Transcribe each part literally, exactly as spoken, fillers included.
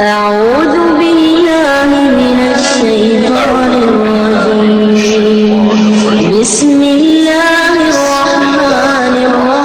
أعوذ بالله من الشيطان الرجيم. بسم الله الرحمن الرحيم.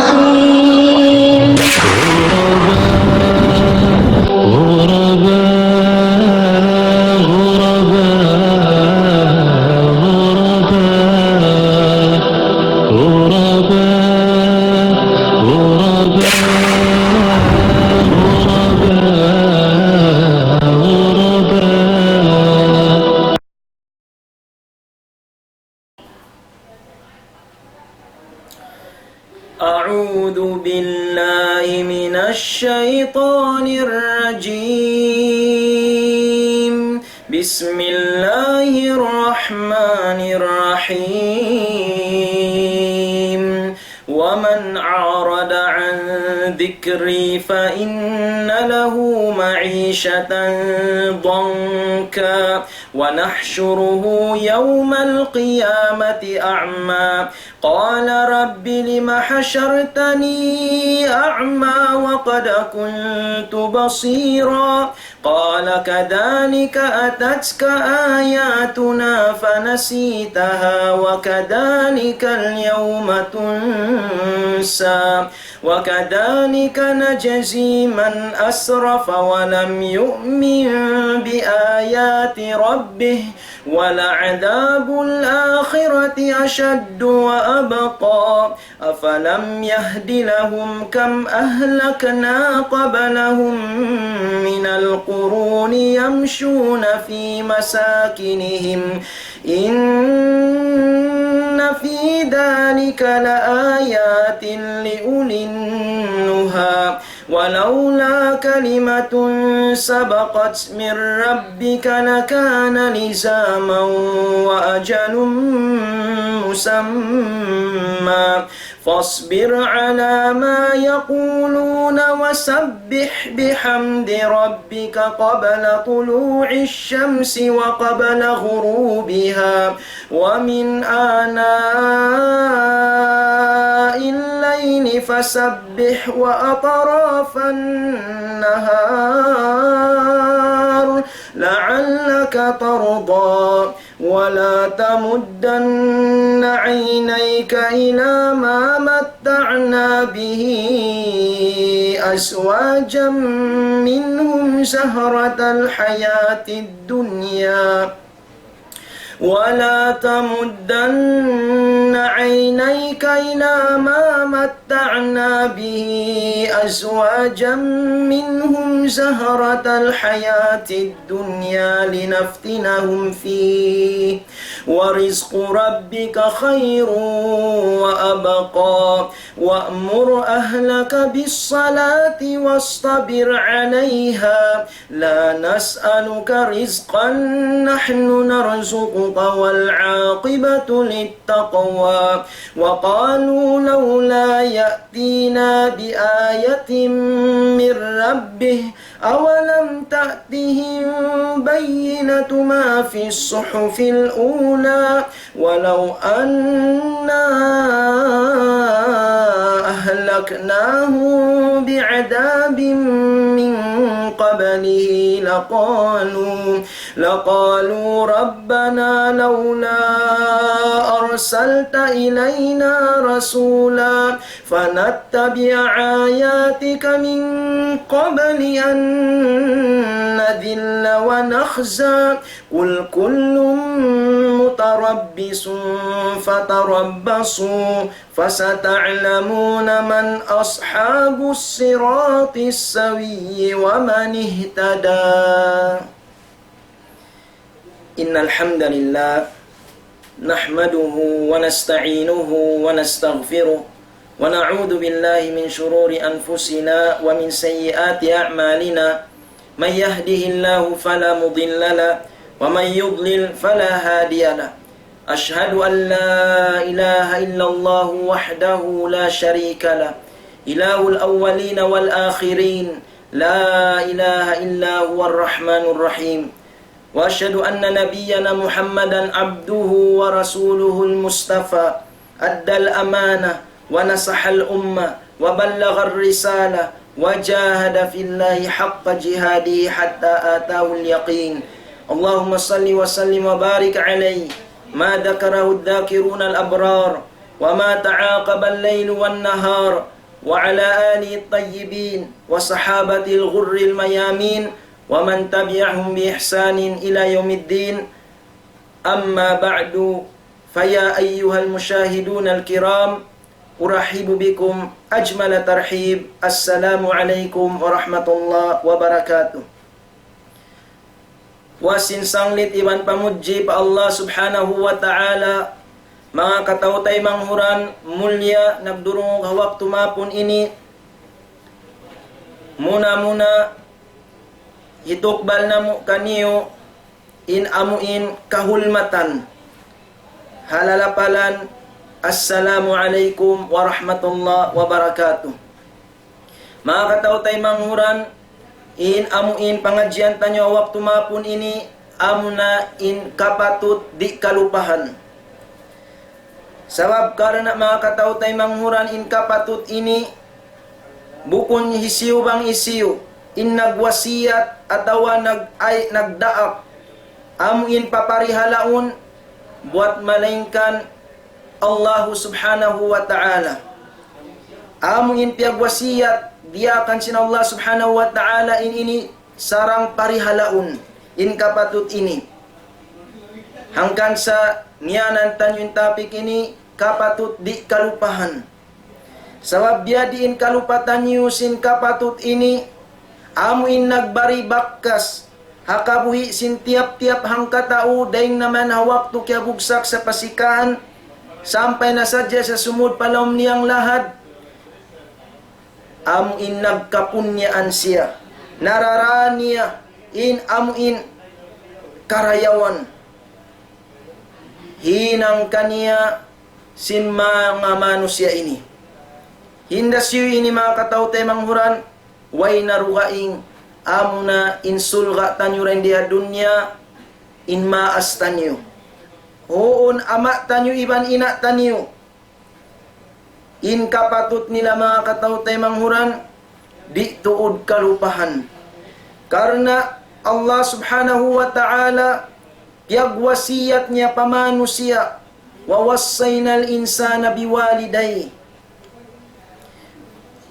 أعوذ بالله من الشيطان الرجيم. بسم الله الرحمن الرحيم. ومن أعرض عن ذكري فإن له معيشة ضنكا ونحشره يوم القيامة أعمى. قال رب لم حشرتني أعمى وقد كنت بصيرا. قال كذلك أتتك آياتنا فنسيتها وكذلك اليوم تنسى. وكذلك نجزي من أسرف ولم يؤمن بآيات ربه ولعذاب الآخرة أشد وأبقى. أفلم يهد لهم كم أهلكنا قبلهم من القرون يمشون في مساكنهم إن في ذلك لآيات لأولي النهى. ولولا كلمة سبقت من ربك لكان لزاما وأجل مسمى. فاصبر على ما يقولون وسبح بحمد ربك قبل طلوع الشمس وقبل غروبها ومن آناء الليل فسبح وأطراف النهار لعلك ترضى. ولا تمدن عينيك إلى ما متعنا به أزواجا منهم زهرة الحياة الدنيا ولا تمدن عينيك إلى ما متعنا به أزواجا منهم زهرة الحياة الدنيا لنفتنهم فيه ورزق ربك خير وأبقى. وأمر أهلك بالصلاة واصطبر عليها لا نسألك رزقا نحن نرزقك والعاقبة للتقوى. وقالوا لولا يأتينا بآية من ربه أولم تأتهم بينة ما في الصحف الأولى ولو أنا أهلكناهم بعذاب من قبله لقالوا، لقالوا ربنا لولا أرسلت إلينا رسولا فنتبع آياتك من قبل أن نذل ونخزى. قل كل متربص فتربصوا فستعلمون من أصحاب الصراط السوي ومن اهتدى. إن الحمد لله نحمده ونستعينه ونستغفره ونعوذ بالله من شرور أنفسنا ومن سيئات أعمالنا. من يهده الله فلا مضل له ومن يضلل فلا هادي له. أشهد أن لا إله إلا الله وحده لا شريك له إله الأولين والآخرين لا إله إلا هو الرحمن الرحيم. وأشهد أن نبينا محمدا عبده ورسوله المصطفى أدى الأمانة ونصح الأمة وبلغ الرسالة وجاهد في الله حق جهاده حتى أتاه اليقين. اللهم صل وسلم وبارك عليه، ما ذكره الذاكرون الأبرار، وما تعاقب الليل والنهار، وعلى آله الطيبين وصحابته الغر الميامين، ومن تبعهم بإحسان إلى يوم الدين. أما بعد، فيا أيها المشاهدون الكرام، أرحب بكم أجمل ترحيب. السلام عليكم ورحمة الله وبركاته. Puas sin sanglit iban pamudji pa Allah Subhanahu wa Ta'ala, manga kataw-taymanghuran mulya nagdurungug ha waktu maapun ini. Muna-muna, hitukbal namu' kaniyu in amu in kahulmatan ha lalapalan, Assalamu alaykum warahmatullahi wabarakatuh. Manga kataw-taymanghuran, in amu in pangadjian taniyu waktu maapun ini, amuna in kapatut di' kalupahan. Sabab karna' manga kataw-taymanghuran, in kapatut ini, bukun hisiyu bang hisiyu in nagwasiyat atawa nag-, ay, nagdaak amu in paparihalaun, buwat malaingkan Allahu Subhanahu wa Ta'ala. Amu in piyagwasiyat diyaakan sin Allah Subhanahu wa Ta'ala in ini sarang parihalaun in kapatut ini. Hangkan sa ngiyanan taniyu in topic ini, kapatut di' kalupahan. Sabab biyadiin kalupa taniyu sin kapatut ini, amu in nagbari bakkas ha kabuhi' sin tiyap-tiyap hangkatau, dayn naman ha waktu kiyabugsak sa pasikaan, sampay na sadja sa sumud pa lawm niyang lahad, amu in nagkapunyaan siya. Narara niya in amu in karayawan hinang kaniya sin manga manusiya' ini. Hinda siyu ini manga kataw-taymanghuran, way na dugaing amuna in sulga' taniyu dayn di ha dunya, in maas taniyu. Huun ama' taniyu iban ina' taniyu. In kapatut nila manga kataw-taymanghuran, di' tuud kalupahan. Karna' Allah Subhanahu wa Ta'ala, piyagwasiyat niya pa manusiya', ووصينا الإنسان بوالديه.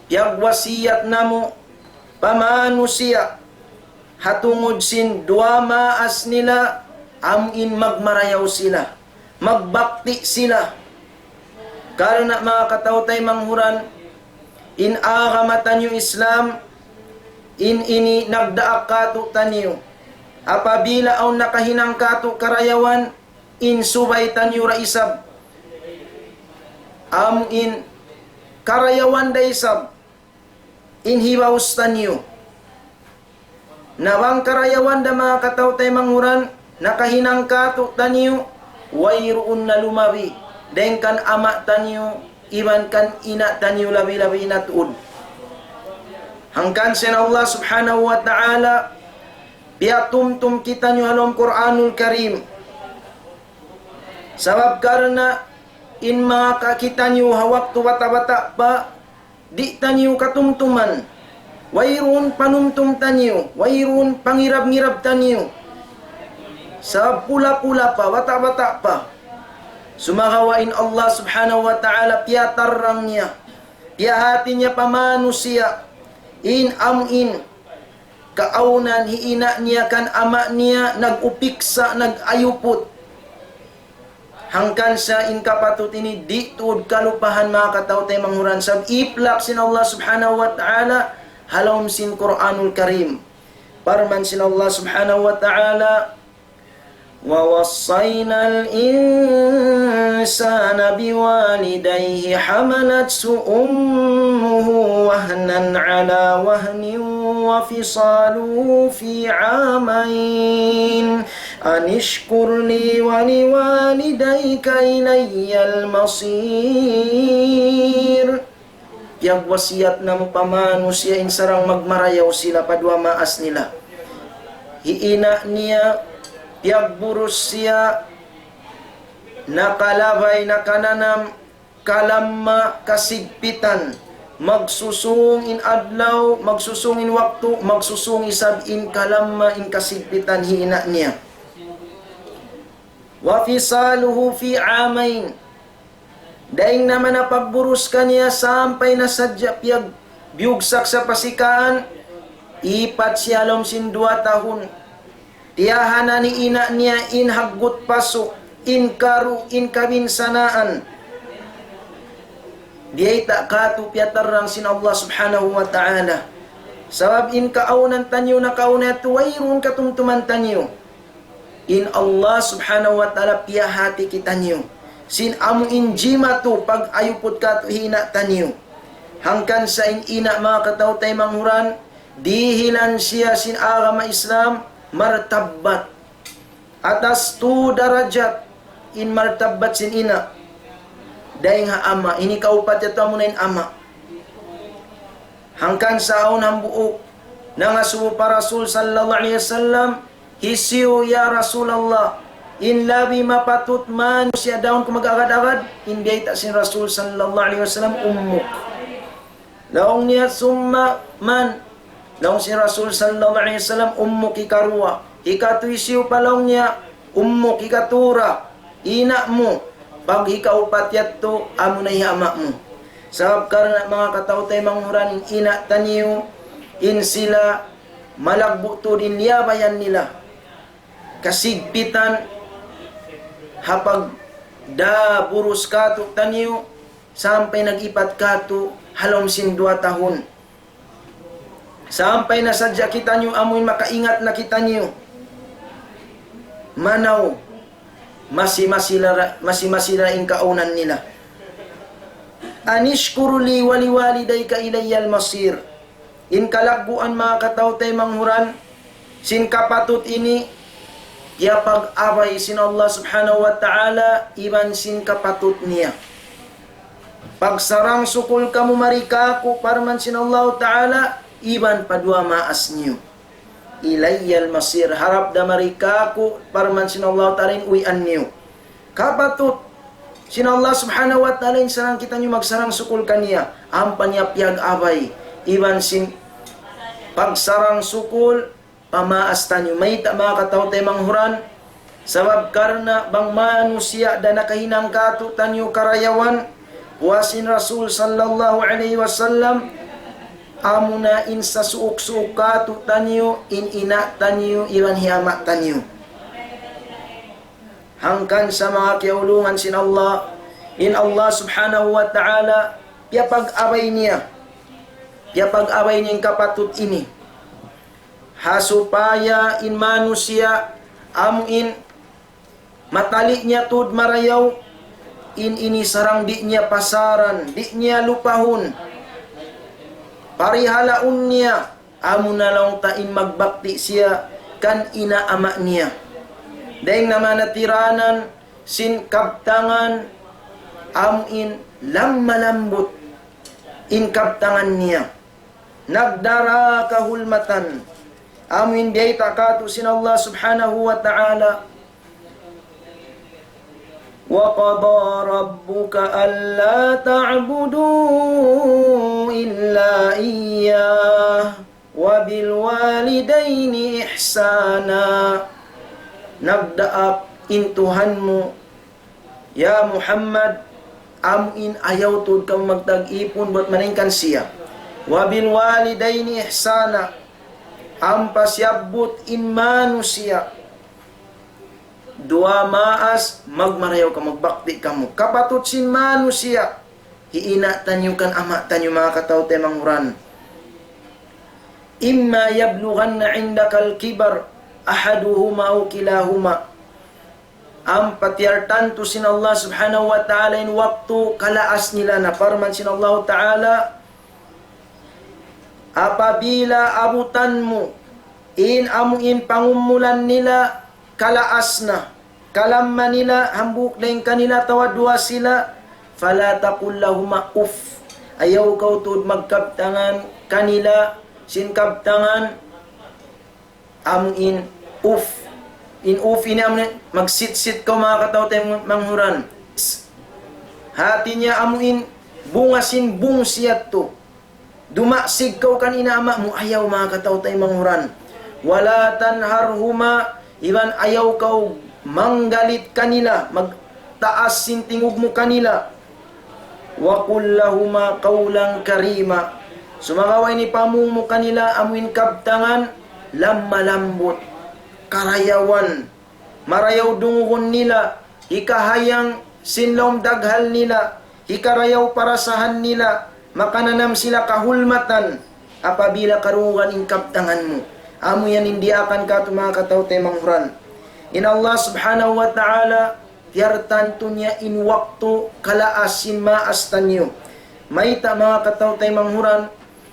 Piyagwasiyat namu' pa manusiya' ha tungud sin duwa maas nila, amu in magmarayaw sila, magbakti sila. Karna' manga kataw-taymanghuran, in agama taniyu Islam, in ini nagdaak kātu'niyu. Apabila awn nakahinang kātu' karayawan, in subay taniyu da isab. Amu in karayawan da isab in hibaus taniyu. Na bang karayawan da manga kataw-taymanghuran, nakahinang kātu'niyu, wayruun na lumabi dayn kan ama' taniyu, iban kan ina' taniyu labi-labi na tuud. Hangkan sin Allah Subhanahu wa Ta'ala, piyatumtum kitaniyu ha lawm Qur'anul Karim. Sabab karna' in manga kakitaniyu ha waktu bata'-bata' pa, di' taniyu katumtuman. Wayruun panumtum taniyu, wayruun pangirab-ngirab taniyu. Sabab pula-pula pa, bata'-bata' pa. Sumagawa' in Allah Subhanahu wa Ta'ala piyatarrang niya, piyahāti niya pa manusiya', in amu in kaawnan hi ina' niya kan ama' niya nag-upiksa, nag-ayuput. Hangkan sa in kapatut ini di' tuud kalupahan manga kataw-taymanghuran, sabab iplak sin Allah Subhanahu wa Ta'ala ha lawm sin Qur'anul Karim. Parman sin Allah Subhanahu wa Ta'ala, ووصينا الإنسان بوالديه حملته أمه وهنا على وهن وفصاله في عامين أن اشكر لي ولوالديك إلي المصير. Piyagwasiyat namu' pa manusiya' in sarang magmarayaw sila pa duwa maas nila. Hi ina' niya, piyagburus siya, nakalabay, nakananam, kalamma, kasigpitan, magsusung in adlaw, magsusung in waktu, magsusung isab in kalamma, in kasigpitan hi ina' niya. وفصاله في عامين. Dayn naman na pagburus kaniya sampay na sadja piyagbiyugsak sa pasikaan, ipat siya ha lawm sin duwa tahun. Tiyahanan hi ina' niya in haggut pasu', in karu, in kabinsanaan. Biyayta' katu' piyatarrang sin Allah Subhanahu wa Ta'ala. Sabab in kaawnan taniyu nakauna yadtu wayruun katumtuman taniyu. In Allah Subhanahu wa Ta'ala piyahati kitaniyu sin amu in jimatu pag-ayuput katu' hi ina' taniyu. Hangkan sa in ina', manga kataw-taymanghuran, dihilan siya sin agama Islam, martabbat. Atas tu darajat in martabbat sin ina'. Dayng ha ama', ini kaupat yadtu amuna in ama'. Hangkan sa awn hambuuk nangasubu pa Rasul sallallahu alayhi wasallam, hisiyu ya Rasulullah in labi mapatut manusiya' dayn ku mag-agad-agad? In biyayta' sin Rasul sallallahu alayhi wasallam, ummuk. Laung niya, summa man? Laung sin Rasul sallallahu alayhi wasallam, ummuk, hikaruwa. Hikatu hisiyu pa? Laung niya, ummuk, hikatu ra, ina' mu. Pag hikaupat yadtu, amuna hi ama' mu. Sabab karna' manga kataw-taymanghuran, in ina' taniyu, in sila malagbu' tuud in liyabayan nila. Kasigpitan ha pagdaburus katu' taniyu, sampay nag-ipat katu' ha lawm sin duwa tahun. Sampay na sadja kitaniyu amuin makaingat na kitaniyu. Manaw, masi-masi ra, masi-masi ra in kaawnan nila. أن اشكر لي ولوالديك إلي المصير. In kalagguan, manga kataw-taymanghuran, sin kapatut ini, piyapag-abay sin Allah Subhanahu wa Ta'ala iban sin kapatut niya. Pagsarang-sukul kamu mari kāku', parman sin Allah Ta'ala, iban pa duwa maas niyu. إلي المصير, harap da mari kāku', parman sin Allah Ta'ala, in uwian niyu. Kapatut sin Allah Subhanahu wa Ta'ala in sarang kitaniyu magsarang-sukul kaniya, ampa niya piyag-abay iban sin pagsarang-sukul pa maas taniyu. Mayta', manga kataw-taymanghuran? Sabab karna' bang manusiya' da nakahinang kātu'niyu karayawan, laung sin Rasul sallallahu alayhi wasallam, amuna in sasuuk-suuk kātu'niyu in ina' taniyu iban hi ama' taniyu. Hangkan sa, manga kiyaulungan sin Allah, in Allah Subhanahu wa Ta'ala, piyapag-abay niya, piyapag-abay niya in kapatut ini. Ha supaya in manusiya' amuin matali' niya tuud marayaw, in ini sarang di' niya pasaran, di' niya lupahun. Parihalaun niya, amuna laung ta in magbakti siya kan ina' ama' niya. Dayng naman na tiranan sin kabtangan, amuin lamma-lambut in kabtangan niya. Nagdara kahulmatan. Amuin biyayta' kātu' sin Allah Subhanahu wa Ta'ala, وقضى ربك ألا تعبدوا إلا إياه وبالوالدين إحسانا. Nagdaak in Tuhan mu, ya Muhammad, amuin ayaw tuud kamu magtag-ipun buat malaingkan siya. وبالوالدين إحسانا. Ampa siyabbut in manusiya' duwa maas, magmarayaw kamu, magbakti kamu. Kapatut sin manusiya', hi ina' taniyu kan ama' taniyu, manga kataw-taymanghuran. إما يبلغن عندك الكبر أحدهما أو كلاهما. Ampa tiyartantu sin Allah Subhanahu wa Ta'ala in waktu kalaas nila na, parman sin Allah Ta'ala, apabila abutan mu in amuin pangumulan nila, kalaas na, kalamma nila, hambuuk dayn kanila atawa duwa sila, فلا تقل لهما أف. Ayaw kaw tuud magkabtangan kanila sin kabtangan amuin uf. In uf ini amuin magsitsit kaw, manga kataw-taymanghuran. Hāti niya amuin bunga sin bungsi yadtu. dumaksig kaw kan ina' ama' mu, ayaw manga kataw-taymanghuran. ولا تنهرهما, iban ayaw kaw manggalit kanila, magtaas sin tingug mu kanila. وقل لهما قولا كريما. Sumagawa' in ipamung mu kanila amu in kabtangan lamma-lambut, karayawan, marayaw dungugun nila, hikahayang sin lawm daghal nila, hikarayaw parasahan nila, makananam sila kahulmatan apabila karungugan in kabtangan mu. Amu yan in diyaakan kātu' manga kataw-taymanghuran. In Allah Subhanahu wa Ta'ala, tiyartantu niya in waktu kalaas sin maas taniyu. Mayta' manga kataw-taymanghuran,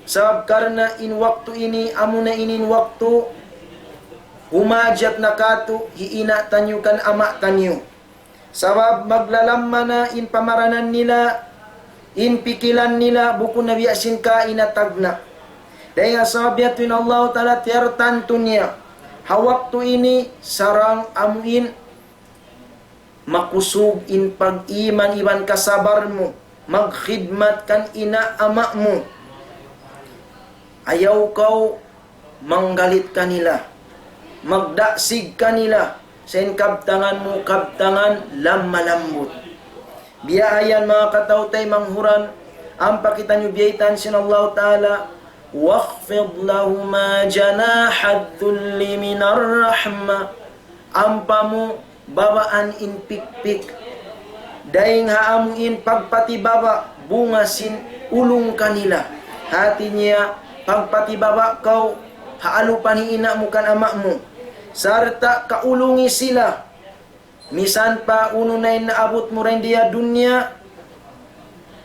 sabab karna' in waktu ini, amuna ini in waktu humajat na kātu' hi ina' taniyu kan ama' taniyu. Sabab maglalamma na in pamaranan nila, in pikilan nila, bukun na biya' sin kaina tagna'. Dayn ha sabab yadtu in Allahu Ta'ala tiyartantu niya ha waktu ini sarang amu in makusug in pag-iman iban kasabar mu, magkhidmat kan ina' ama' mu. Ayaw kaw manggalit kanila, magdaksig kanila, sa' in kabtangan mu, kabtangan lamma-lambut. Biya' ha yan manga kataw-taymanghuran, ampa kitaniyu biyaytaan sin Allahu Ta'ala, واخفض لهما جناح الذل من الرحمة. Ampa mu babaan in pikpik dayn ha amu in pagpatibaba' bunga sin ulung kanila. Hati niya, pagpatibaba' kaw ha alupan hi ina' mu kan ama' mu. Sarta' kaulungi sila. Misan pa unu na in naabut mu dayn di ha dunya,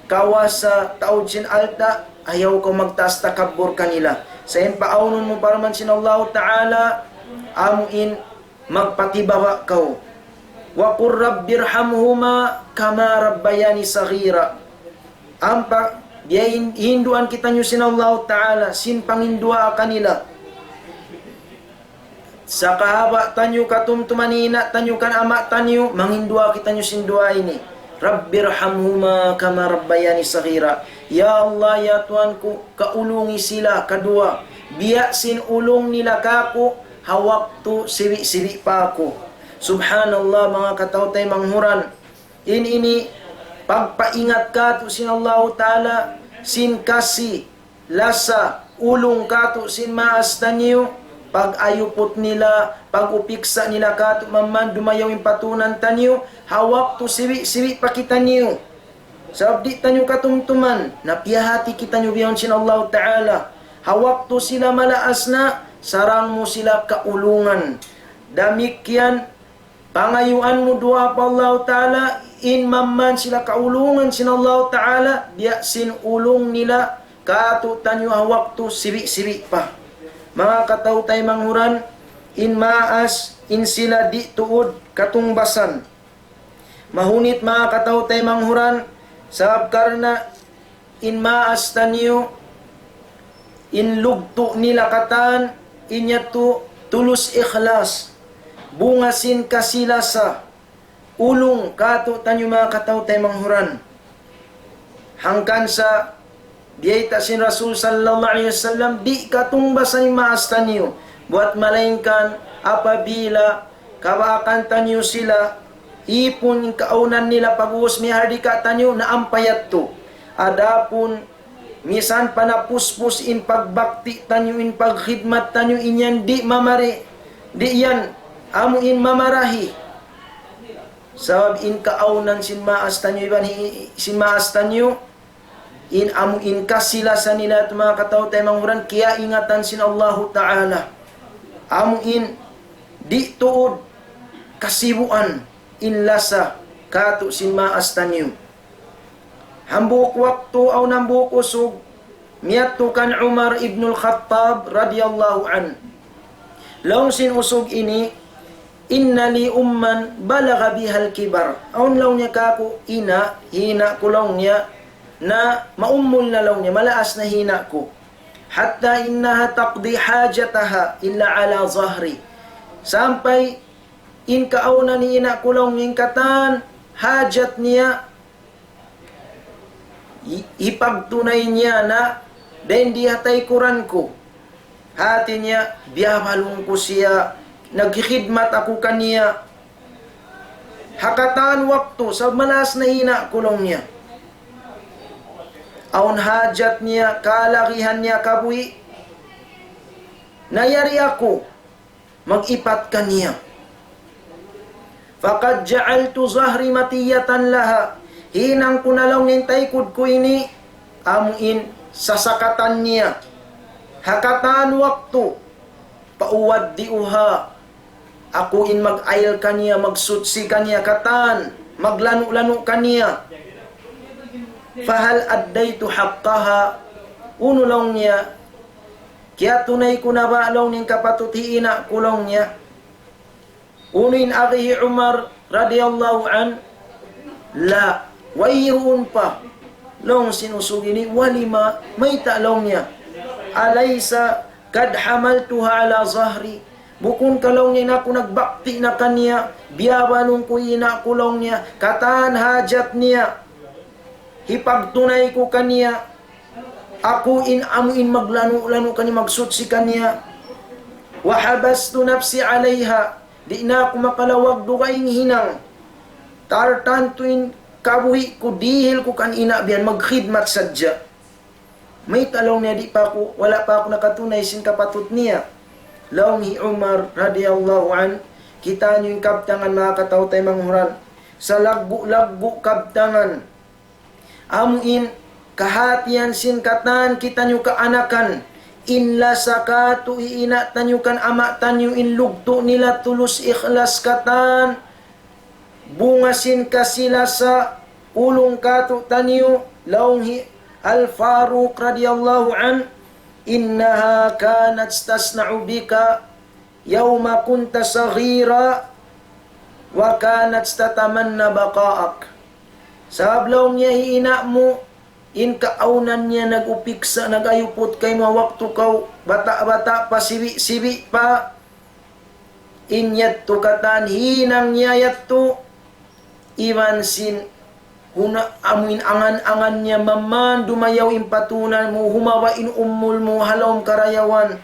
kawasa taud sin alta', ayaw kaw magtaas takabbur kanila. Sa' in paawnun mu parman sin Allahu Ta'ala, amu in magpatibaba' kaw. وقل رب ارحمهما كما ربياني صغيرا. Ampa, biya' in-, hinduan kitaniyu sin Allahu Ta'ala, sin panginduwaa kanila. Sa' kahaba' taniyu katumtuman hi ina' taniyu kan ama' taniyu, manginduwaa kitaniyu sin duwaa ini. رب ارحمهما كما ربياني صغيرا. Ya Allah, ya Tuhan ku, kaulungi sila kaduwa biya' sin ulung nila kāku' ha waktu sibi'-sibi' pa aku. Subhanallah, manga kataw-taymanghuran. In ini pagpaingat kātu' sin Allahu Ta'ala, sin kasi, lasa, ulung kātu' sin maas taniyu, pag-ayuput nila, pag-upiksa' nila kātu', mamman dumayaw in patunan taniyu ha waktu sibi'-sibi' pa kitaniyu. Sabab di' taniyu katumtuman, na piyahati kitaniyu bihaun sin Allahu Ta'ala. Ha waktu sila malaas na, sarang mu sila kaulungan. Damikkiyan, pangayuan mu duwaa pa Allahu Ta'ala, in mamman sila kaulungan sin Allahu Ta'ala, biya' sin ulung nila kātu'niyu ha waktu sibi'-sibi' pa. Manga kataw-taymanghuran, in maas, in sila di' tuud katungbasan. Mahunit manga kataw-taymanghuran, sabab karna' in maas taniyu, in lugtu' nila katan, in yadtu tulus ikhlas, bunga sin kasi-lasa, ulung kātu'niyu manga kataw-taymanghuran. Hangkan sa biyayta' sin Rasul sallallahu alayhi wasallam, di' katungbasan in maas taniyu, buwat malaingkan apabila kabaakan taniyu sila, ipun in kaawnan nila pag'ubus miyahardika taniyu, na ampa yadtu. Adapun misan pa napuspus in pagbakti taniyu, in pagkhidmat taniyu, in yan di' mamari, di' yan amu in mamarahi. Sabab in kaawnan sin maas taniyu, iban hi-, sin maas taniyu, in amu in kasi-lasa nila yadtu manga kataw-taymanghuran, kiyaingatan sin Allahu Ta'ala. Amu in di' tuud kasibuan in lasa kātu' sin maas taniyu. Hambuuk waktu, awn hambuuk usug, miyadtu kan Umar ibnul Khattab radiyallahu anhu. Laung sin usug ini, إن لي أما بلغ بها الكبر. Awn laung niya kāku' ina', hi ina' ku laung niya, na maummul na laung niya, malaas na hi ina' ku. حتى إنها تقضي حاجتها إلا على ظهري. Sampay in kaawnan hi ina' ku laung niya in katan hajat niya, hi-, hipagtunay niya na Dayn di ha taykuran ku. Hati niya, biyabalun ku siya, nagkhidmat aku kaniya. Ha katan waktu, sa malas na ina' ku laung niya. Awn hajat niya, kalagihan niya kabuhi'. Na yari aku, mag-ipat kaniya. فقد جعلت ظهري مطية لها. Hinang ku na laung niya in taykud ku ini, amu in sasakatan niya. Ha katan waktu, فأودعها. Aku in mag-ayl kaniya, magsutsi kaniya, katan, maglanu'-lanu' kaniya. فهل أديت حقها؟ Unu laung niya, kiyatunay ku na ba laung niya in kapatut hi ina' ku laung niya. Unu in agi hi Umar radiyallahu anhu, la, wayruun pa. Laung sin usug ini, ولم, mayta' laung niya. أليس قد حملتها على ظهري. Bukun ka laung niya in aku nagbakti na kaniya, biyabalun ku ina' ku laung niya, katan hajat niya. Hipagtunay ku kaniya, aku in amu in maglanu'-lanu' kaniya, magsutsi kaniya. وحبست نفسي عليها. Di' na aku makalawag dugaing hinang. Tartantu in kabuhi' ku dihil ku kan ina' biyan magkhidmat sadja. Mayta' laung niya di' pa aku, wala' pa aku nakatunay sin kapatut niya. Laung hi Umar radiyallahu anhu, kitaniyu in kabtangan manga kataw-taymanghuran. Salaggu'-laggu' kabtangan. Amu in kahatihan sin katan kitaniyu kaanakan. In lasa katu' hi ina' taniyu kan ama' taniyu in lugtu' nila tulus ikhlas katan. Bunga sin kasi-lasa ulung katu' taniyu, laung hi Al-Faruq radiyallahu anhu, إنها كانت تصنع بك يوم كنت صغيرا وكانت تتمنى بقاءك. Sabab laung niya hi ina' mu, in kaawnan niya nag-upiksa, nag-ayuput kaymu waktu kaw bata'-bata' pa, sibi'-sibi' pa, in yadtu katan hinang niya yadtu, iban sin huna-, amuin angan-angan niya maman dumayaw in patunan mu, humaba in umul mu ha lawm karayawan,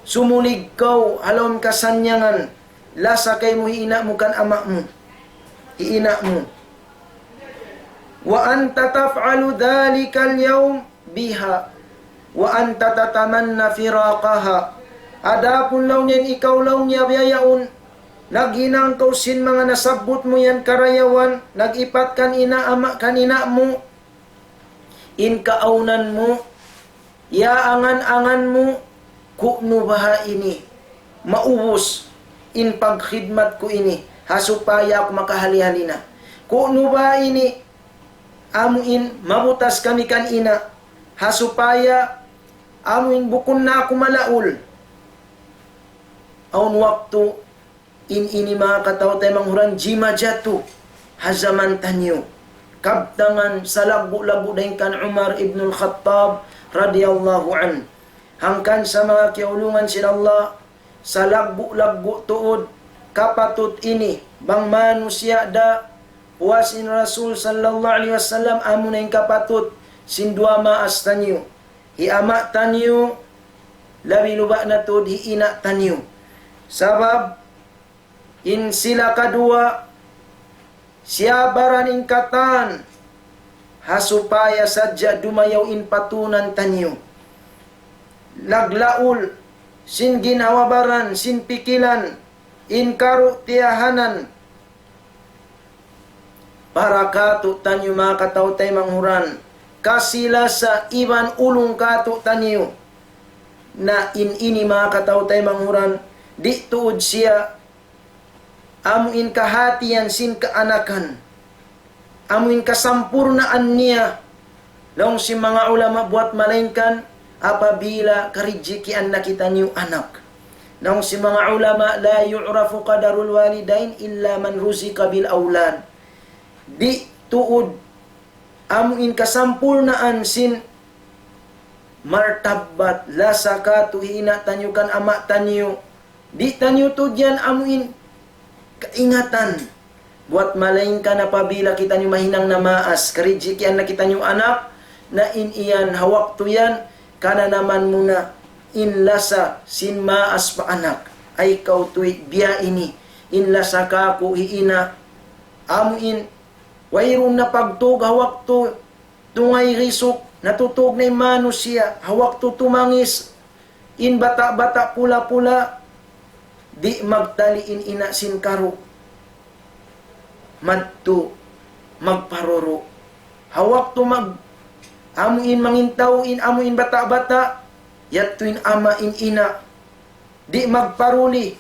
sumulig kaw ha lawm kasannyangan, lasa kaymu hi ina' mu kan ama' mu, hi ina' mu. وأنت تفعل ذلك اليوم بها وأنت تتمنى فراقها. Adapun laung niya in ikaw laung niya biya' yaun, naghinang kaw sin manga nasabbut mu yan karayawan, nag-ipat kan ina' ama' kan ina' mu, in kaawnan mu, iyaangan-angan mu, ku'nu baha' ini maubus in pagkhidmat ku ini, ha supaya aku makahali-hali na. Ku'nu baha' ini amuin mabutas kami kan ina', ha supaya amuin bukun na aku malaul. Awn waktu in ini manga kataw-taymanghuran jimajatu ha jaman taniyu. Kabtangan salaggu'-laggu' dayn kan Umar ibn al-Khattab radiyallahu anhu. Hangkan sa manga kiyaulungan sin Allah, salaggu'-laggu' tuud kapatut ini, bang manusiya' da, puas in Rasul sallallahu alayhi wasallam, amuna in kapatut sin duwa maas taniyu. Hi ama' taniyu, labi luba' na tuud hi ina' taniyu. Sabab, in sila kaduwa, siyabaran in katan, ha supaya sadja dumayaw in patunan taniyu. Laglaul, sin ginhawa-baran, sin pikilan, in karu' tiyahanan, para katu' taniyu manga kataw-taymanghuran, kasi-lasa iban ulung katu' taniyu. Na in ini manga kataw-taymanghuran, di' tuud siya amuin kahatihan sin kaanakan, amuin kasampurnaan niya. Laung sin manga ulama buwat malaingkan apabila karijikian na kitaniyu anak. Laung sin manga ulama, لا يعرف قدر الوالدين إلا من رزق بالأولاد. Di' tuud amuin kasampurnaan sin martabbat, lasa katu' hi ina' taniyu kan ama' taniyu. Di' taniyu tuud yan amuin kaingatan. Buwat malaingkan apabila kitaniyu mahinang na maas, karijikian na kitaniyu anak, na in iyan ha waktu yan, kananaman mu na in lasa sin maas pa anak. Ay kaw tuwi' biya' ini, in lasa kāku' hi ina', amu in wayruun na pagtug ha waktu tungay risuk, natutug na in manusiya', ha waktu tumangis, in bata'-bata' pula-pula, di' magtali in ina' sin karu'. Madtu, magparuru'. Ha waktu mag-, amu in mangintaw, in amu in bata'-bata', yadtu in ama' in ina'. Di' magparuli.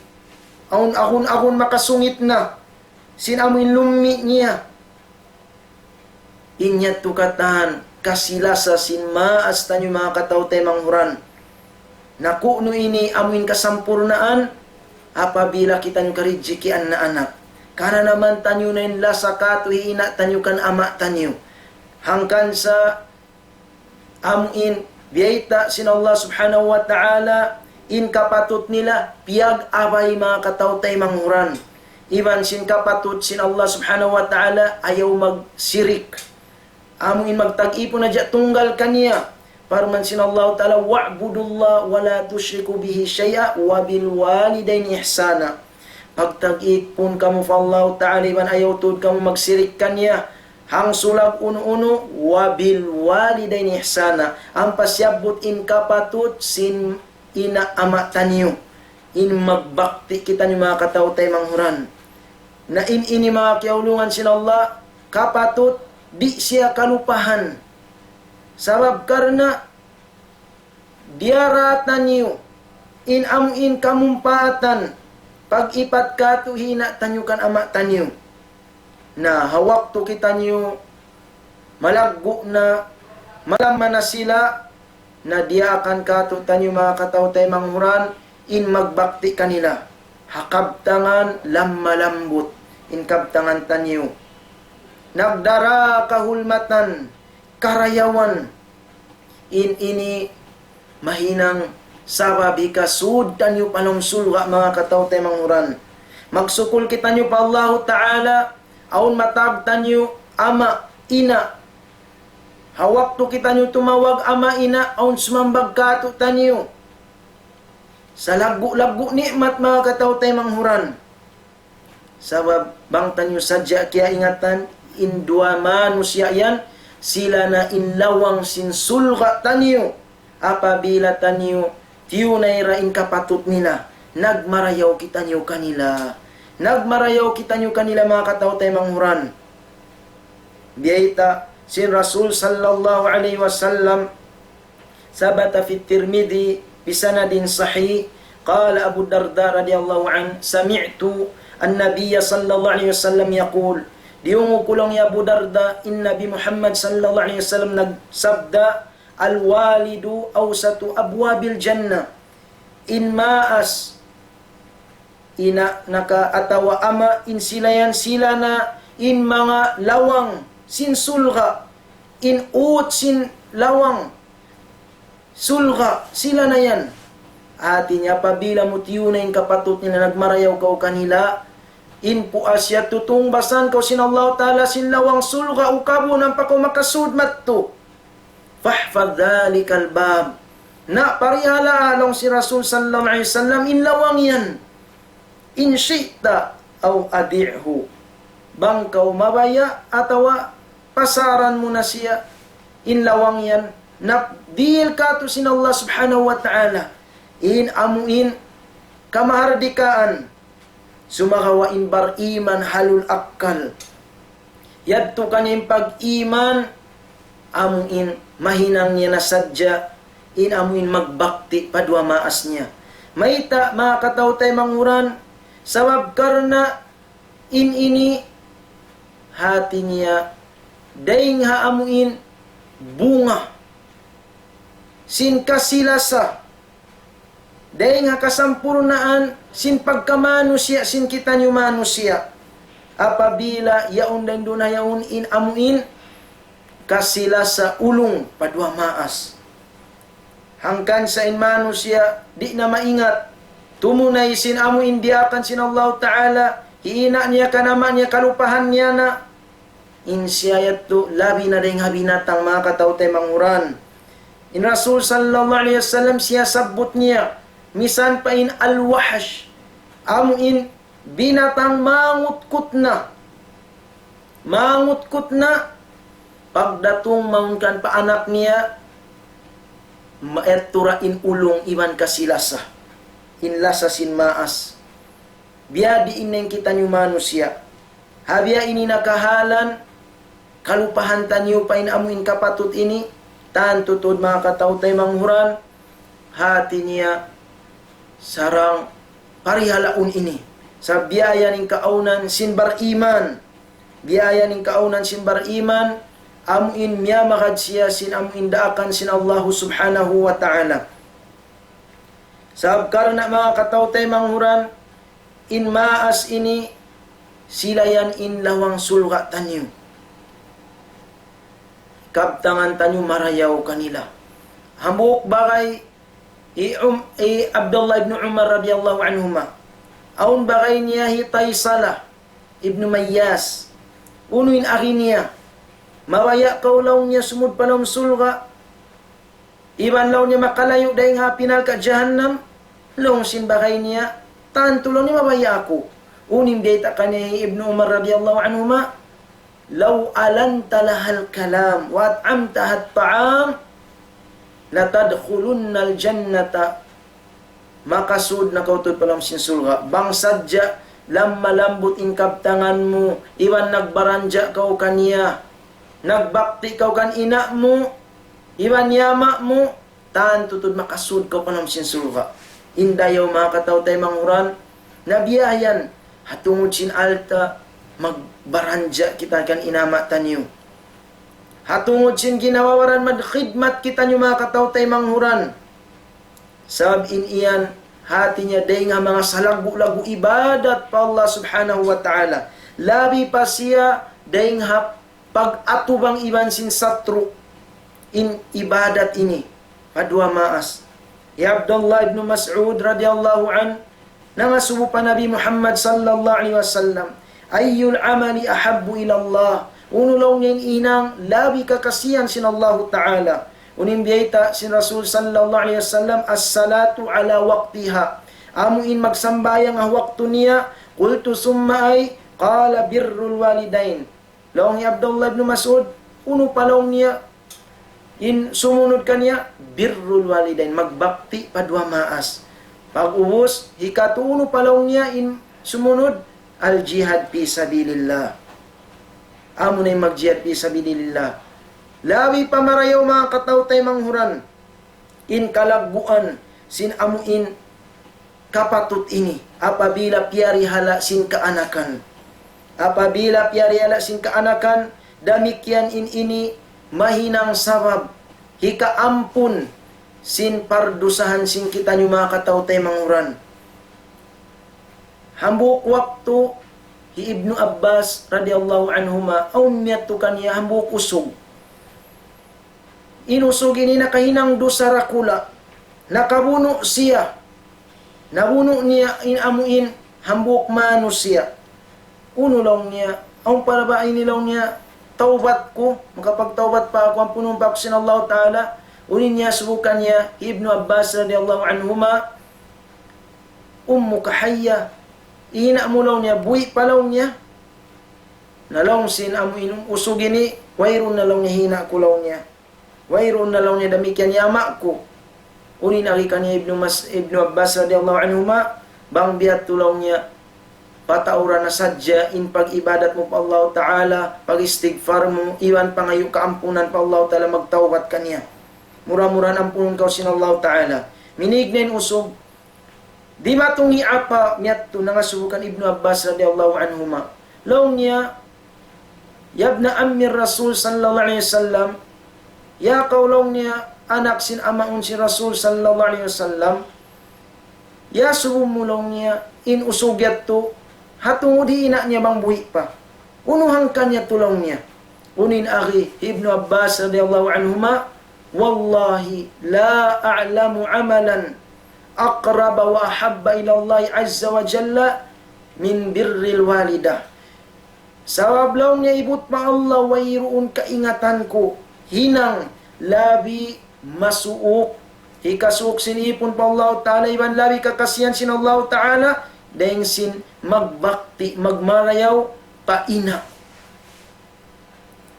Awn agun-agun makasungit na. Sin amu in lummi' niya. In yadtu katan, kasi-lasa sin maas taniyu manga kataw-taymanghuran. Na kunu' ini amu in kasampurnaan, apabila kitaniyu karidjikian na anak. Kananaman taniyu na in lasa kātu' hi ina' taniyu kan ama' taniyu. Hangkan sa amu in biyayta' sin Allah Subhanahu wa Ta'ala, in kapatut nila, piyag-abay manga kataw-taymanghuran. Iban sin kapatut sin Allah Subhanahu wa Ta'ala, ayaw magsirik. Amu in magtag-ipun hadja tunggal kaniya. Parman sin Allah Ta'ala, وَاعْبُدُوا اللَّهَ وَلَا تُشْرِكُوا بِهِ شَيْئًا وَبِالْوَالِدَيْنِ إِحْسَانًا. Magtag-ipun kamu pa Allah Ta'ala iban ayaw tuud kamu magsirik kaniya. Hangsulag unu-unu, وَبِالْوَالِدَيْنِ إِحْسَانًا. Ampa siyabbut in kapatut sin ina' ama' taniyu. In magbakti kitaniyu manga kataw-taymanghuran. Na in ini manga kiyaulungan sin Allah, kapatut di' siya kalupahan. Sabab karna' diyara taniyu in amu in kamumpaatan pag-ipat kātu' hi ina' taniyu kan ama' taniyu. Na ha waktu kitaniyu malaggu' na, malamma na sila, na diyaakan kātu' taniyu manga kataw-taymanghuran in magbakti kanila. Ha kabtangan lamma lambut in kabtangan taniyu. Nagdara kahulmatan, karayawan. In ini mahinang sabab hikasud taniyu pa lawm surga' manga kataw-taymanghuran. Magsukul kitaniyu pa Allahu Ta'ala, awn matawag taniyu ama', ina'. Ha waktu kitaniyu tumawag ama', ina', awn sumambag kātu' taniyu. Salaggu'-laggu' ni'mat manga kataw-taymanghuran. Sabab bang taniyu sadja kiyaingatan, in duwa manusiya' yan, sila na in lawang sin surga' taniyu. Apabila taniyu tiyunay ra in kapatut nila, nagmarayaw kitaniyu kanila. Nagmarayaw kitaniyu kanila manga kataw-taymanghuran. Biyayta' sin Rasul sallallahu alayhi wasallam, ثبت في الترمذي بسند صحيح، قال أبو الدرداء رضي الله عنه: سمعت النبي صلى الله عليه وسلم يقول, diyungug ku laung hi Abu Darda, in Nabi Muhammad sallallahu alayhi wasallam nagsabda, الوالد أوسط أبواب الجنة. In maas, ina' naka atawa ama', in sila yan sila na in manga lawang sin surga', in ut sin lawang surga', sila na yan. Hati niya, apabila mu tiyunay in kapatut nila, nagmarayaw kaw kanila, in puas yadtu tungbasan kaw sin Allah Ta'ala sin lawang surga', ukabun ampa kaw makasud madtu. فاحفظ ذلك الباب. Na parihalaa laung sin Rasul sallallahu alayhi wasallam in lawang yan. إن شئت أو أضعه. Bang kaw mabaya' atawa pasaran mu na siya in lawang yan. Na dihil kātu' sin Allah Subhanahu wa Ta'ala in amu in kamahardikaan. Sumagawa' in bariman halul akkal, yadtu kaniya in pag-iman, amu in mahinang niya na sadja in amu in magbakti pa duwa maas niya. Mayta', manga kataw-taymanghuran? Sabab karna' in ini hati niya dayng ha amu in bunga sin kasi-lasa, dayng ha kasampurnaan sin pagkamanusiya' sin kitaniyu manusiya'. Apabila yaun dayn duun ha yaun in amu in kasi-lasa ulung pa duwa maas. Hangkan sa in manusiya' di' na maingat, tumunay sin amu in diyaakan sin Allahu Ta'ala, hi ina' niya kan ama' niya kalupahan niya na, in siya yadtu labi na dayng ha binatang, manga kataw-taymanghuran. In Rasul sallallahu alayhi wasallam siyasabbut niya, misan pa in al-wahsh, amu in binatang mangutkut na, mangutkut na, pagdatung mawn kan pa anak niya, maettura in ulung iban kasi-lasa, in lasa sin maas. Biya' diin in kitaniyu manusiya'. Ha biya' ini na kahalan, kalupahan taniyu pa in amu in kapatut ini, tantu tuud manga kataw-taymanghuran, hati niya sarang parihalaun ini. Sa' biya' yan in kaawnan sin bariman. Biya' yan in kaawnan sin bariman, amu in miyamagad siya sin amu in daakan sin Allahu Subhanahu wa Ta'ala. Sabab karna' manga kataw-taymanghuran, in maas ini sila yan in lawang surga' taniyu. Kabtangan taniyu marayaw kanila. Hambuuk bagay hi Um-, hi Abdullah ibn Umar radiyallahu anhuma. Awn bagay niya hi Taysalah ibn Mayyas. Unu in agi niya? Mabaya' kaw laung niya sumud pa lawm surga'. Iban laung niya makalayu' dayn ha api narka' jahannam, laung sin bagay niya, tantu laung niya mabaya' aku. Unu in biyayta' kaniya hi Ibnu Umar radiyallahu anhuma, لو ألنت لها الكلام وأطعمتها الطعام لتدخلن الجنة. Makasud na kaw tuud pa lawm sin surga'. Bang sadja lamma lambut in kabtangan mu, iban nagbaranja' kaw kaniya, nagbakti kaw kan ina' mu, iban ama' mu, tantu tuud makasud kaw pa lawm sin surga'. In dayaw manga kataw-taymanghuran, na biya' yan, ha tungud sin alta', magbaranja' kita kan ina' ama' taniyu. Ha tungud sin ginhawa-baran magkhidmat kitaniyu manga kataw-taymanghuran. Sabab in yan, hati niya dayn ha manga salaggu'-laggu' ibadat pa Allah Subhanahu wa Ta'ala. Labi pa siya dayn ha pag-atubang iban sin satru' in ibadat ini. Paduwa maas. Hi Abdullah ibn Mas'ud radiyallahu anhu, nangasubu pa Nabi Muhammad sallallahu alayhi wasallam, أي العمل أحب إلى الله؟ Unu laung niya in hinang labi kakasihan sin Allahu Ta'ala? Unu in biyayta' sin Rasul sallallahu alayhi wasallam, الصلاة على وقتها. Amu in magsambahayang ha waktu niya. قلت ثم أي؟ قال بر الوالدين. Laung hi Abdullah ibn Mas'ud, unu pa laung niya in sumunud kaniya, بر الوالدين, magbakti pa duwa maas. Pag'ubus, hikatu, unu pa laung niya in sumunud, الجهاد في سبيل الله. Amu na in magjihad fi sabilillah. Labi pa marayaw manga kataw-taymanghuran in kalagguan sin amu in kapatut ini, apabila piyarihala' sin kaanakan. Apabila piyarihala' sin kaanakan, damikkiyan in ini mahinang sabab hikaampun sin pardusahan sin kitaniyu manga kataw-taymanghuran. Hambuuk waktu, hi Ibnu Abbas radiyallahu anhuma, awn miyadtu kaniya hambuuk usug. In usug ini nakahinang dusa dakula'. Nakabunu' siya. Nabunu' niya in amu in hambuuk manusiya'. Unu laung niya, awn pa ba ini laung niya, tawbat ku, makapagtawbat pa aku, ampunun pa aku sin Allahu Ta'ala. Unu in iyasubu kaniya hi Ibnu Abbas radiyallahu anhuma, أمك حية. In ina' mu laung niya, buhi' pa laung niya. Na laung sin amu in usug ini, wayruun na laung niya in ina' ku laung niya. Wayruun na laung niya damikkiyan in ama' ku. Unu in agi kaniya Ibnu Mas-, Ibnu Abbas radiyallahu anhuma, bang biya' tu laung niya, patauran na sadja in pag-ibadat mu pa Allahu Ta'ala, pag-istighfar mu, iban pangayu' kaampunan pa Allahu Ta'ala, magtawbat kaniya. Mura-murahan ampunun kaw sin Allahu Ta'ala. Minig na in usug, dimatung hi apa miyadtu nangasubu kan Ibnu Abbas radiyallahu anhuma. Laung niya, يا ابن عم الرسول صلى الله عليه وسلم, ya kaw laung niya, anak sin amaun sin Rasul sallallahu alayhi wasallam, iyasubu mu laung niya, in usug yadtu, ha tungud hi ina' niya bang buhi' pa. Unu hangkan yadtu laung niya. Unu in agi hi Ibnu Abbas radiyallahu anhuma, والله لا أعلم عملا أقرب وأحب إلى الله عز وجل من بر الوالدة. Sabab laung niya ibut pa Allah, wayruun kaingatan ku hinang labi masuuk, hikasuuk sin ipun pa Allah Ta'ala, iban labi kakasihan sin Allah Ta'ala, dayng sin magbakti, magmarayaw pa ina'.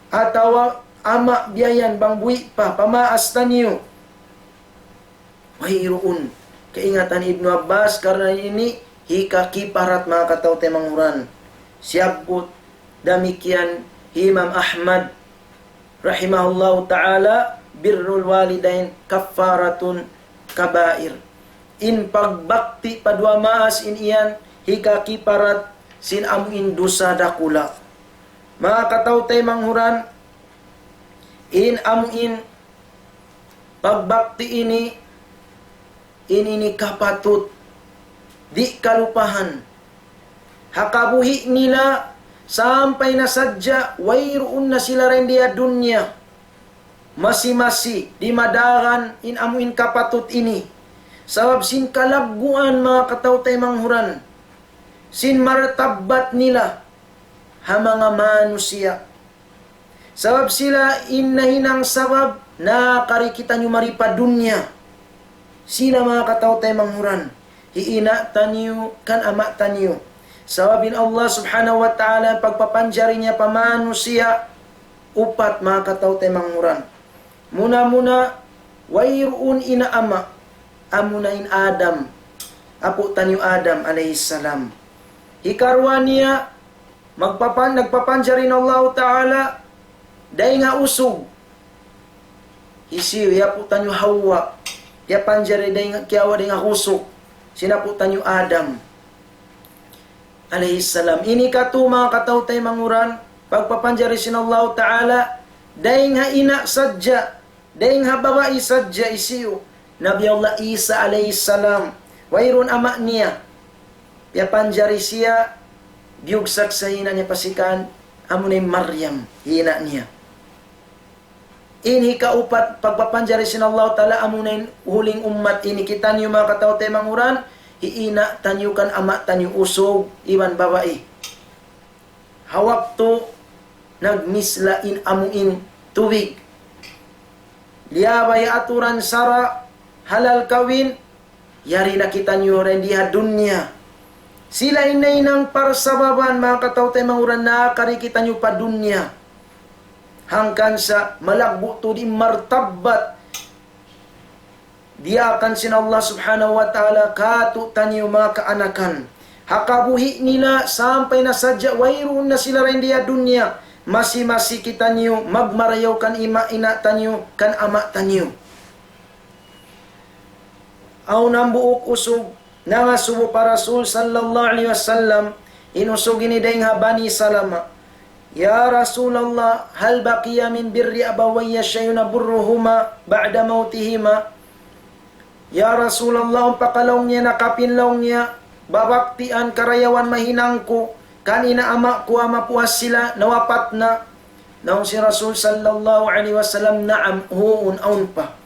Atawa ama' biya' yan bang buhi' pa, pamaas taniyu. Wayruun. Kaingatan Ibnu Abbas, karna' ini hikakiparat manga kataw-taymanghuran. Siyabbut damikkiyan hi Imam Ahmad rahimahullahu ta'ala, birrul walidain kaffaratun kabair. In pagbakti pa duwa maas in yan hikakiparat sin amu in dusa dakula'. Manga kataw-taymanghuran, in amu in pagbakti ini, in ini kapatut, di' kalupahan. Ha kabuhi' nila, sampay na sadja, wayruun na sila dayn di ha dunya. Masi-masi, dimadagan in amu in kapatut ini. Sabab sin kalagguan manga kataw-taymanghuran, sin martabat nila, ha manga manusiya'. Sabab sila in nahinang sabab nakari kitaniyu mari pa dunya. Sila manga kataw-taymanghuran, hi ina' taniyu kan ama' taniyu. Sabab in Allah Subhanahu wa Ta'ala pagpapanjari niya pa manusiya' upat manga kataw-taymanghuran. Muna-muna, wayruun ina' ama', amuna in Adam, apu' taniyu Adam alayhis salam. Hikaruwa niya, magpapan-, nagpapanjari in Allahu Ta'ala dayng ha usug. Hisiyu, hi apu' taniyu Hawa, piyapanjari dayng, kiyawa' dayng ha usug sin apu' taniyu Adam alayhis salam. Ini katu' manga kataw-taymanghuran, pagpapanjari sin Allahu Ta'ala dayng ha ina' sadja, dayng ha babai sadja. Hisiyu? Nabi Allah Isa alayhis salam. Wayruun ama' niya. Piyapanjari siya, biyugsak sa ina' niya pasikan, amuna in Maryam, ina' niya. In hikaupat pagpapanjari sin Allah Ta'ala, amuna in huling ummat ini. Kitaniyu manga kataw-taymanghuran, hi ina' taniyu kan ama' taniyu usug iban babai. Ha waktu nagmisla in amu in tubig. Liyabay aturan sara', halal kawin, yari na kitaniyu dayn di ha dunya. Sila in nahinang parsababan manga kataw-taymanghuran nakari kitaniyu pa dunya. Hangkan sa malaggu' tuud in martabat diyaakan sin Allah Subhanahu wa Ta'ala kātu'niyu manga kaanakan. Ha kabuhi' nila sampay na sadja wayruun na sila dayn di ha dunya, masi-masi kitaniyu magmarayaw kan ima-, ina' taniyu, kan ama' taniyu. Awn hambuuk usug nangasubu pa Rasul sallallahu alayhi wasallam, in usug ini dayng ha Bani Salama. يا رسول الله، هل بقي من بر أبوي شيء أبرهما بعد موتهما؟ Ya Rasulullah, awn pa ka laung niya nakapin laung niya, babaktian karayawan mahinang ku, kan ina' ama' ku, ama' puas sila, nawapat na. Laung sin Rasul sallallahu alayhi wasallam, naam, huun, awn pa.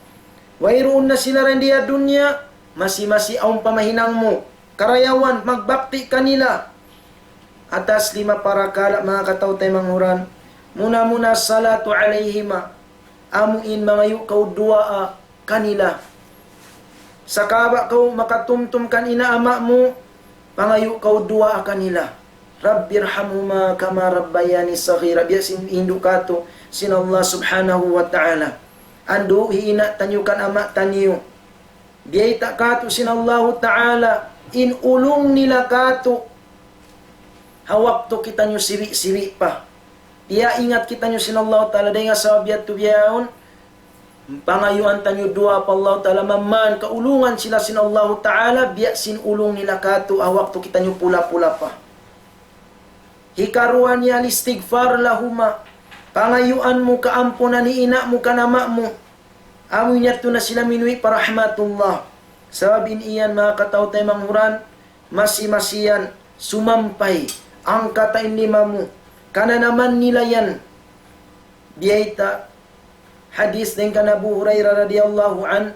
Wayruun na sila dayn di ha dunya, masi-masi awn pa mahinang mu. Karayawan, magbakti kanila. Atas lima parakala' manga kataw-taymanghuran. Muna-muna salatu alayhima. Amu in mangayu' kaw duwaa kanila. Sakaba' kaw makatumtum kan ina' ama' mu, pangayu' kaw duwaa kanila. رب ارحمهما كما ربياني صغيرا. Biya' sin hindu' katu' sin Allah Subhanahu wa Ta'ala. Andu' hi ina' taniyu kan ama' taniyu. Biyayta' katu' sin Allahu Ta'ala in ulung nila katu' ha waktu kitaniyu sibi'-sibi' pa. Piyaingat kitaniyu sin Allahu Ta'ala dayn ha sabab yadtu bihaun, pangayuan taniyu duwaa pa Allahu Ta'ala, maman kaulungan sila sin Allahu Ta'ala, biya' sin ulung nila katu' ha waktu kitaniyu pula-pula pa. Hikaruwa niya الاستغفار لهما. Pangayuan mu kaampunan hi ina' mu kan ama' mu. Amu in yadtu na sila minuwi' pa rahmatullah. Sabab in yan manga kataw-taymanghuran, masi-masi yan, sumampay, angkata in lima mu, kananaman nila yan. Biyayta', hadis dayn kan Abu Hurairah radiyallahu anhu,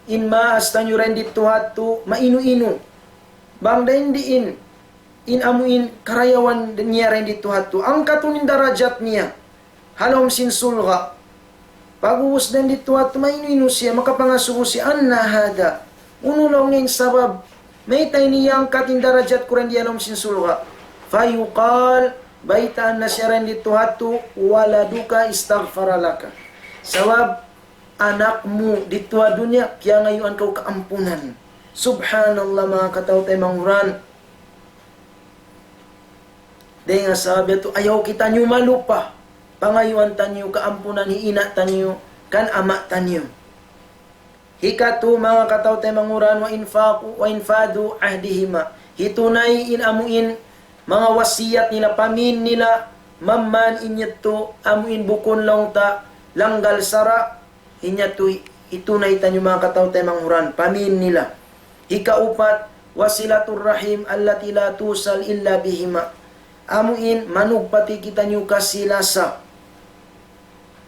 in maas taniyu dayn didtu ha yadtu, mainu-inu. Bang dayn diin, in amu in karayawan niya dayn didtu ha yadtu. Angkatun in darajat niya ha lawm sin surga'. Pag'ubus dayn didtu hatu, mainu-inu siya, makapangasubu siya, "Anna hadha?" Unu laung niya in sabab, mayta' ini iyangkat in darajat ku dayn di ha lawm sin surga'? Fayuqal, baytaan na siya dayn didtu hatu, "Waladuka istaghfara laka." Sabab, anak mu didtu ha dunya, piyangayuan kaw kaampunan. Subhanallah, manga kataw-taymanghuran. Dayn ha sabab yadtu, ayaw kitaniyu malupa. Pangayuan taniyu kaampunan hi ina' taniyu, kan ama' taniyu. Hikatu, manga kataw-taymanghuran, wa infaqu, wa infadhu ahdihima. Hitunay in amu in manga wasiyat nila, pamin nila, mamman in yadtu, amu in bukun laung ta, langgal sara', in yadtu, hitunay taniyu manga kataw-taymanghuran, pamin nila. Hikaupat, wasilatur rahim allati la tusal illa bihima. Amu in, manugpati kitaniyu kasilasa.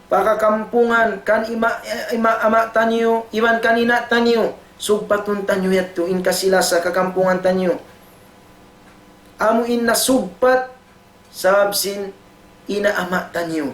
Pakakampungan, kan ima, ima, ama' taniyu, iban kan ina' taniyu, sugpatun taniyu yadtu, in kasilasa, kakampungan taniyu. Amu in nasugpat, sabab sin ina' ama' taniyu.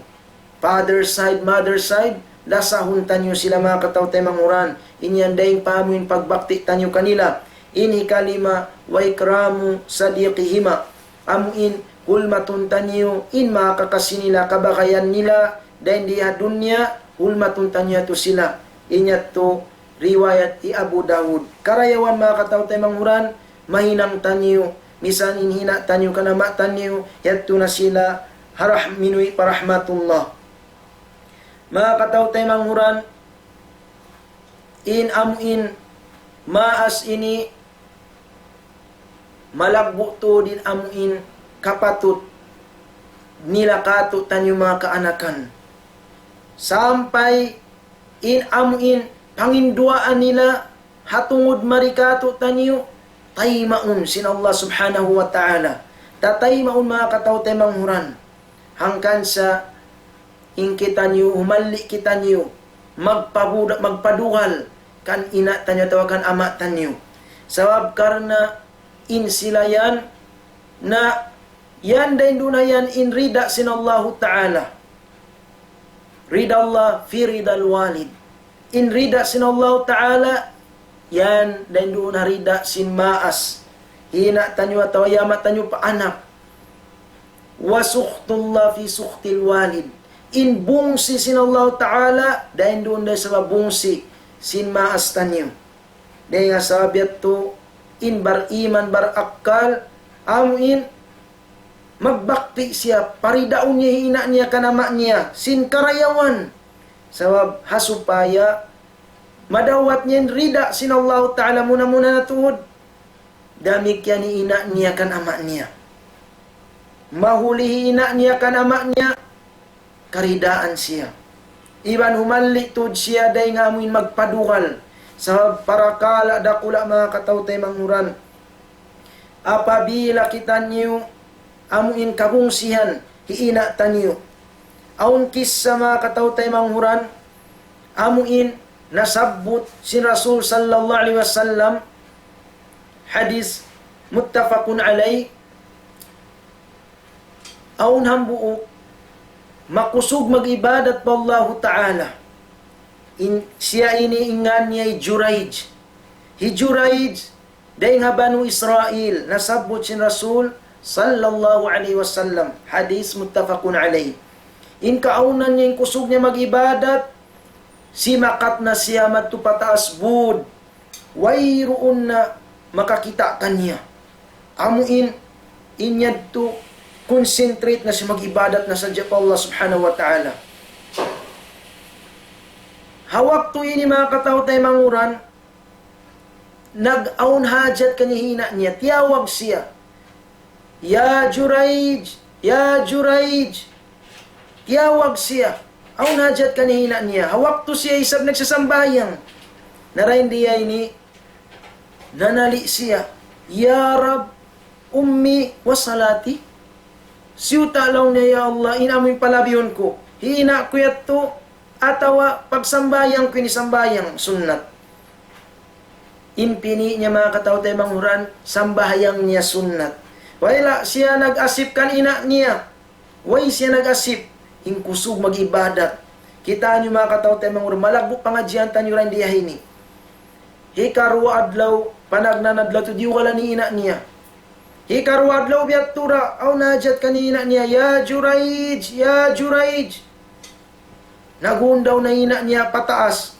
Father side, mother side, lasahun taniyu sila manga kataw-taymanghuran. In yan dayng pa amu in pagbakti taniyu kanila. In hikalima, wa ikramu sadiqihima. Amu in hulmatun taniyu, in manga kakasi nila, kabagayan nila, dayn di ha dunya, hulmatun taniyu yadtu sila. In yadtu, riwayat hi Abu Dawud. Karayawan manga kataw-taymanghuran, mahinang taniyu, misan in ina' taniyu kan ama' taniyu, yadtu na sila ha rah-, minuwi' pa rahmatullah. Manga kataw-taymanghuran, in amu in maas ini malaggu' tuud in amu in kapatut nila kātu'niyu manga kaanakan. Sampay in amu in panginduwaan nila ha tungud mari kātu'niyu, taymaun sin Allah Subhanahu wa Ta'ala. Tataymaun manga kataw-taymanghuran. Hangkan sa in kitaniyu, humalli' kitaniyu, magpabuda-, magpadugal kan ina' taniyu atawa kan ama' taniyu. Sabab karna' in sila yan na yan dayn duun na yan in rida sin Allahu Ta'ala. Rida Allah fi ridal walid. In rida sin Allahu Ta'ala, yan dayn duun na rida sin maas. Hi ina' taniyu atawa hi ama' taniyu pa anak. Wa sukhtullah fi sukhtil walid. In bungsi sin Allahu Ta'ala, dayn duun da isab ha bungsi sin maas taniyu. Dayn ha sabab yadtu, in bariman, barakkal, amu in magbakti siya, paridaun niya hi ina' niya kan ama' niya, sin karayawan. Sabab ha supaya madawat niya in rida sin Allahu Ta'ala muna-muna na tuud. Damikkiyan hi ina' niya kan ama' niya. Mahuli hi ina' niya kan ama' niya, karidaan siya. Iban humalli' tuud siya dayn ha amu in magpadugal. Sabab parakala' dakula' manga kataw-taymanghuran. Apabila kitaniyu amu in kabungsihan hi ina' taniyu. Awn kissa manga kataw-taymanghuran, amu in nasabbut sin Rasul sallallahu alayhi wasallam, hadith muttafaqun alayh, awn hambuuk makusug mag-ibadat pa Allahu Ta'ala. In, siya ini in ngan niya hi Jurayj. Hi Jurayj, dayn ha Banu Israil, nasabbut sin Rasul sallallahu alayhi wasallam. Hadith muttafaqun alayh. In kaawnan niya, in kusug niya mag-ibadat, simakat na siya madtu pataas būd. Wayruun na makakita' kaniya. Amu in, in yadtu concentrate na siya, mag-ibadat na sadja pa Allah Subhanahu wa Ta'ala. Ha waktu ini, manga kataw-taymanghuran, nag-awn hajat kaniya hi ina' niya, tiyawag siya. "Ya Jurayj, ya Jurayj." Tiyawag siya. Awn hajat kaniya hi ina' niya. Ha waktu siya isab nagsasambahayang. Na dayn di ini, nanali' siya. "Ya Rabb, ummi wa salati." Siyuta' laung niya, "Ya Allah, in amu in palabihun ku. Hi ina' ku yadtu, atawa pagsambahayang ku ini sambahayang sunnat." In pini' niya, manga kataw-taymanghuran, sambahayang niya sunnat. Way la siya nag-asip kan ina' niya. Way siya nag-asip. In kusug mag-ibadat. Kitaa niyu manga kataw-taymanghuran, malaggu' pangadjian taniyu dayn di ha ini. Hikaruwa adlaw, panagnaan adlaw tu diyugalan in ina' niya. Hikaruwa adlaw biya' tu da, awn hajat kaniya in ina' niya, "Ya Jurayj, ya Jurayj." Nagundaw na in ina' niya pataas.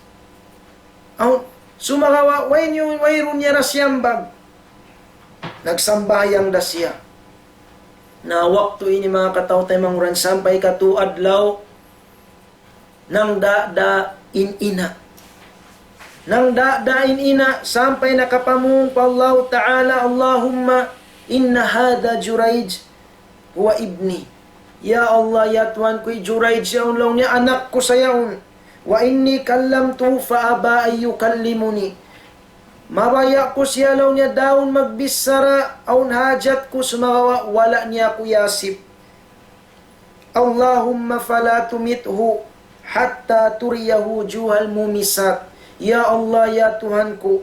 Awn, sumagawa', way niyu, wayruun niya na siyambag. Nagsambahayang da siya. Na waktu ini manga kataw-taymanghuran sampay katu adlaw, nangdada in ina'. Nangdada in ina' sampay nakapamung pa Allahu Ta'ala, "Allahumma inna hadha Jurayj huwa ibni." "Ya Allah, ya Tuhan ku, hi Jurayj yaun laung niya anak ku sa yaun. Wa inni kallamtuhu fa aba an yukallimuni." Mabaya' ku siya laung niya daun magbichara awn hajat ku, sumagawa' wala' niya aku iyasip. "Allahumma fala tumithu hatta turiyahu wujuhal mumisat." Ya Allah, ya Tuhan ku,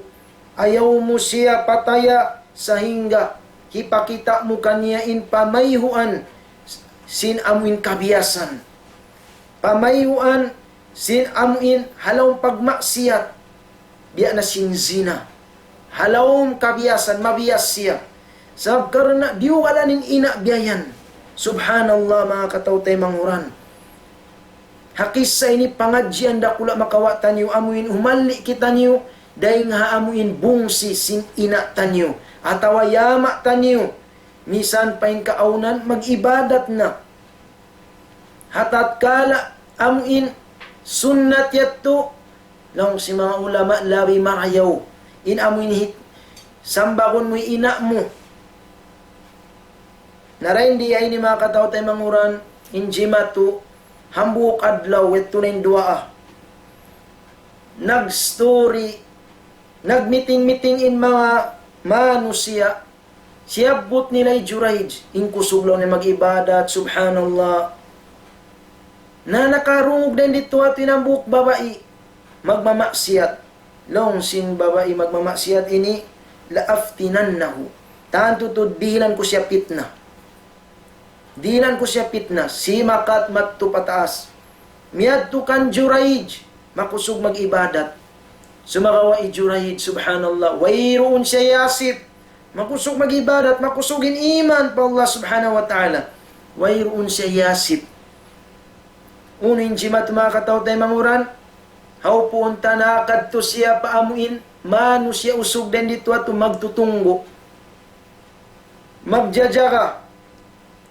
ayaw mu siya pataya sahingga hipakita' mu kaniya in pamayhuan sin amuin kabiyasan. Pamayhuan sin amuin ha lawm pagmaksiyat. Biya' na sin zina. Ha lawm kabiyasan, mabiyas siya. Sabab karna' diyugalan in ina' biya' yan. Subhanallah, manga kataw-taymanghuran. Ha kissa ini pangadjian dakula' makawa' taniyu, amuin humalli' kitaniyu, dayn ha amuin bungsi sin ina' taniyu, atawa yama' taniyu, misan pa in kaawnan mag-ibadat na. Ha tatkala amuin sunnat yadtu, laung sin manga ulama labi marayaw in amuin hit-, sambagun mu in ina' mu. Na dayn di ha ini manga kataw-taymanghuran, in jimatu, hambuuk adlaw, yadtu na in duwaa. Nag-story, nagmiting-miting in manga manusiya', siyabbut nila hi Jurayj, in kusug laung niya mag-ibadat, subhanallah. Na nakarungug dayn didtu ha atu in hambuuk babai, magmamaksiyat. Laung sin babai magmamaksiyat ini, "La aftinannahu." Tantu tuud dihilan ku siya pitna. Dihilan ku siya pitna, simakat madtu pataas. Miyadtu kan Jurayj, makusug mag-ibadat. Sumagawa' hi Jurayj, subhanallah, wayruun siya iyasip. Makusug mag-ibadat, makusug in iman pa Allah subhanahu wa ta'ala. Wayruun siya iyasip. Unu in jimatu manga kataw-taymanghuran, hawpuun ta nakadtu siya pa amuin manusiya' usug dayn didtu ha atu magtutunggu'. Magjajaga.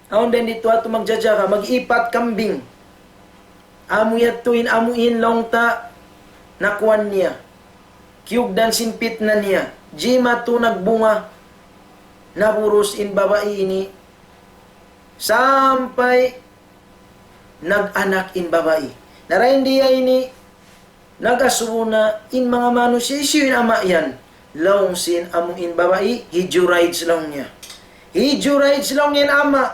Awn dayn didtu ha atu magjajaga, mag-ipat kambing. Amu yadtu in amuin laung ta nakuan niya. Kiyugdan sin pitna niya. Jimatu nagbunga. Naburus in babai ini. Sampay nag-anak in babai. Na dayn di ha ini, nag-asubu na in manga manusiya', hisiyu in ama' yan? Laung sin amuin babai, hi Jurayj laung niya. Hi Jurayj laung niya in ama'.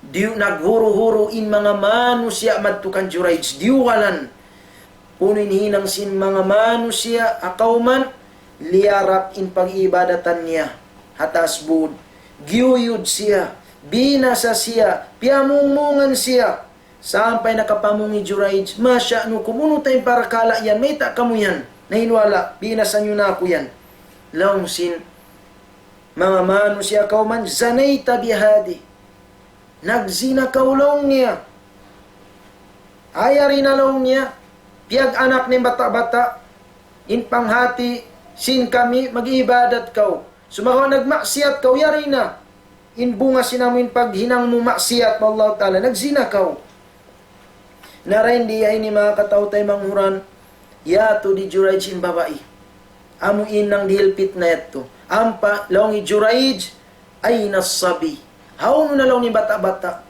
Diyu naghuru-huru in manga manusiya' madtu kan Jurayj. Diyugalan. Unu in hinang sin manga manusiya' ha kawman, liyarak in pag-iibadatan niya ha taas būd. Giyuyud siya, binasa siya, piyamungmungan siya. Sampay nakapamung hi Jurayj, "Ma sha'nukum, unu ta in parakala' yan, mayta' kamu yan nahinwala', binasa niyu na aku yan?" Laung sin manga manusiya' kawman, "Zanayta bihadhi." Nagzina kaw laung niya. Ay, yari na laung niya, piyag-anak na in bata'-bata', in panghati sin kami, mag-iibadat kaw. Sumagawa' nagmaksiyat kaw, yari na. In bunga sin amu in paghinang mu maksiyat pa Allah Ta'ala, nagzina kaw. Na dayn di ha ini manga kataw-taymanghuran, yadtu di Jurayj in babai. Amu in nangdihil pitna yadtu. Ampa laung hi Jurayj, "Ayna as-sabi?" Hawnu na laung niya in bata'-bata'?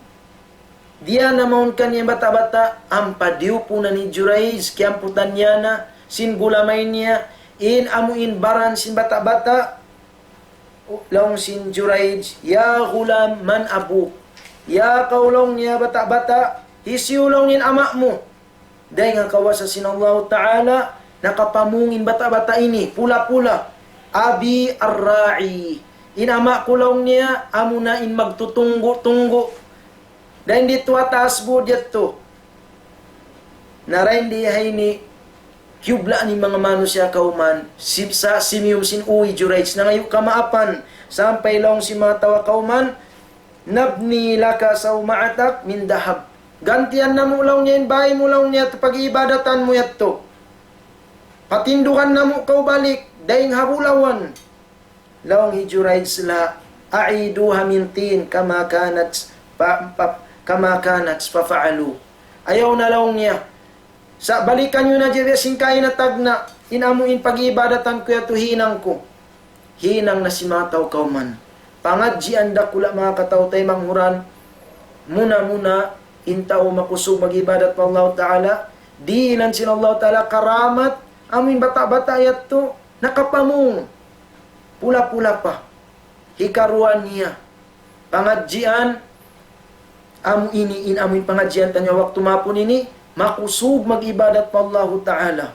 Di' na mawn kaniya in bata'-bata', ampa diyupunan hi Jurayj, kiyamputan niya na, sin gulamay niya, in amu in baran sin bata'-bata', laung sin Jurayj, "Ya ghulam, man abuk?" Ya kaw laung niya bata'-bata', hisiyu laung in ama' mu? Dayn ha kawasa sin Allahu Ta'ala, nakapamung in bata'-bata' ini, pula-pula. "Abi ar-ra'i." In ama' ku laung niya, amuna in magtutunggu'-tunggu'. Dayn didtu ha taas būd yadtu. Na dayn di ha ini, kiyubla' in manga manusiya' kawman, sib-, sa simiyum sin uy Jurayj, nangayu' kamaapan, sampay laung sin manga tau kawman, "نبني لك صومعتك من ذهب." Gantian namu' laung niya in bāy mu laung niya yadtu pag-iibadatan mu yadtu. Patindugan namu' kaw balik, dayng ha bulawan. Laung hi Jurayj sila, "أعيدوها من طين كما كانت ف-، ف-، كما كانت ففعلوا." Ayaw na laung niya. Sa' balikan niyu na biya' sin kaina tagna', in amu in pag-iibadatan ku yadtu hinang ku. Hinang na sin manga tau kawman. Pangadjian dakula' manga kataw-taymanghuran. Muna-muna, in tau makusug mag-ibadat pa Allah Ta'ala, dihilan sin Allah Ta'ala karamat, amu in bata'-bata' yadtu, nakapamung. Pula-pula pa. Hikaruwa niya. Pangadjian, amu ini, in amu in pangadjian taniyu waktu mahapun ini, makusug mag-ibadat pa Allahu Ta'ala.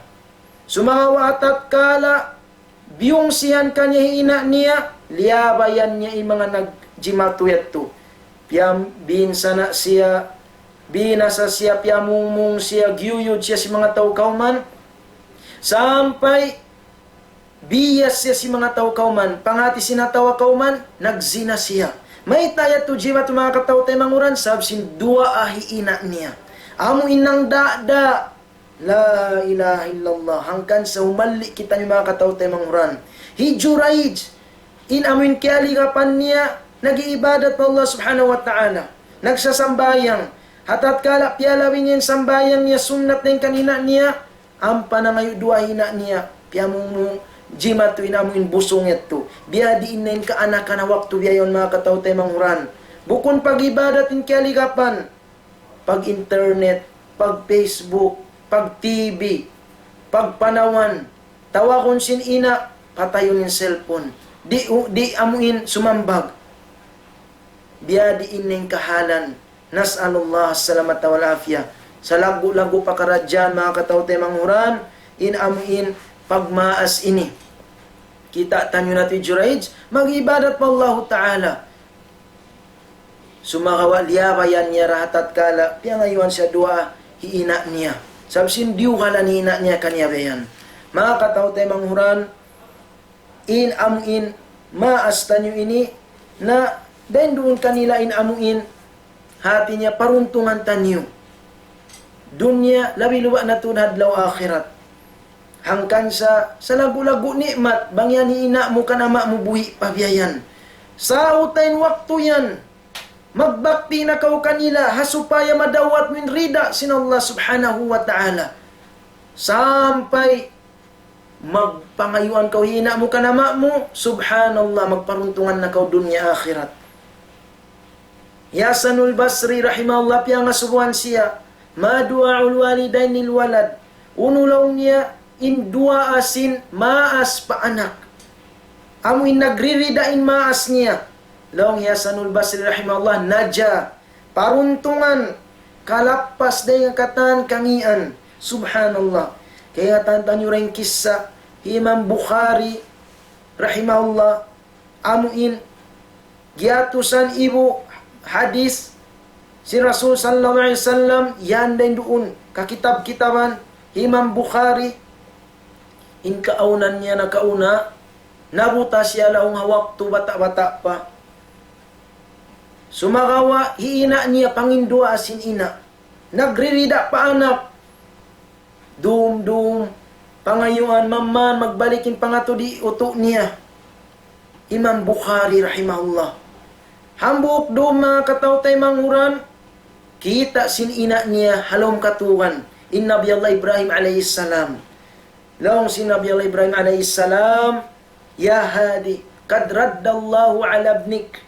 Sumagawa' tatkala biyungsihan kaniya hi ina' niya, liyabayan niya in manga nagjimatu yadtu. Piyam-, binsana' siya, binasa siya, piyamungmung siya, giyuyud siya sin manga tau kawman. Sampay biyas siya sin manga tau kawman, pangati sin manga tau kawman, nagzina siya. Mayta' yadtu jimatu manga kataw-taymanghuran, sabab sin duwaa hi ina' niya. Amu in nangdada', la ilaha illallah, hangkan sa humalli' kitaniyu manga kataw-taymanghuran. Hi Jurayj, in amu in kiyaligapan niya, nag-iibadat pa Allah Subhanahu wa Ta'ala. Nagsasambahayang. Ha tatkala piyalabi niya in sambahayang niya, sunnat dayn kan ina' niya, ampa nangayu' duwaa hi ina' niya, piyamung mu, jimatu in amu in busung yadtu. Biyadiin na in kaanakan ha waktu biya' yaun manga kataw-taymanghuran. Bukun pag-ibadat in kiyaligapan. Pag-internet, pag-Facebook, pag-T V, pagpanawan, tawagun sin ina', patayun in cellphone. Di', di' amu in sumambag. Biyadiin na in kahalan. نسأل الله السلامة والعافية. Salaggu'-laggu' pakaradjaan manga kataw-taymanghuran, in amu in pagmaas ini. Kita' taniyu na hi Jurayj, mag-ibadat pa Allahu Ta'ala. Sumagawa' liyabayan niya da ha tatkala, piyangayuan siya duwaa hi ina' niya. Sabab sin diyugalan hi ina' niya kaniya biya' yan. Manga kataw-taymanghuran, in amu in maas taniyu ini, na dayn duun kanila in amu in, hati niya paruntungan taniyu. Dunya, labi-labi na tuud ha adlaw akhirat. Hangkan sa, salaggu'-laggu' ni'mat, bang yan hi ina' mu kan ama' mu buhi' pa biya' yan. Sa' uta in waktu yan, magbakti na kaw kanila, ha supaya madawat mu in rida sin Allah Subhanahu wa Ta'ala. Sampay magpangayuan kaw hi ina' mu kan ama' mu, subhanallah, magparuntungan na kaw dunya akhirat. Hi Hasanul Basri rahimahullah, piyangasubuhan siya, ما دعاء الوالدين للولد. Unu laung niya in duwaa sin maas pa anak. Amu in nagririda in maas niya. Laung hi Hasanul Basri rahimahullah, نجا. Paruntungan, kalappas dayn ha katan kangīan. Subhanallah. Kaingatan taniyu ra in kissa hi Imam Bukhari, rahimahullah, amu in giyatusan ibu hadis sin Rasul sallallahu alayhi wasallam, yan dayn duun, kakitab-kitaban, hi Imam Bukhari, in kaawnan niya nakauna, nabuta' siya laung ha waktu bata'-bata' pa. Sumagawa', hi ina' niya panginduwaa sin ina'. Nagririda pa anak. Dum-dum, pangayuan, mamman, magbalik in pangatud hi utu' niya. Imam Bukhari rahimahullah. Hambuuk dum manga kataw-taymanghuran, kita' sin ina' niya ha lawm katugan. In Nabi Allah Ibrahim alayhi salam. Laung sin Nabi Allah Ibrahim alayhi salam, يا هادي، قد رد الله على ابنك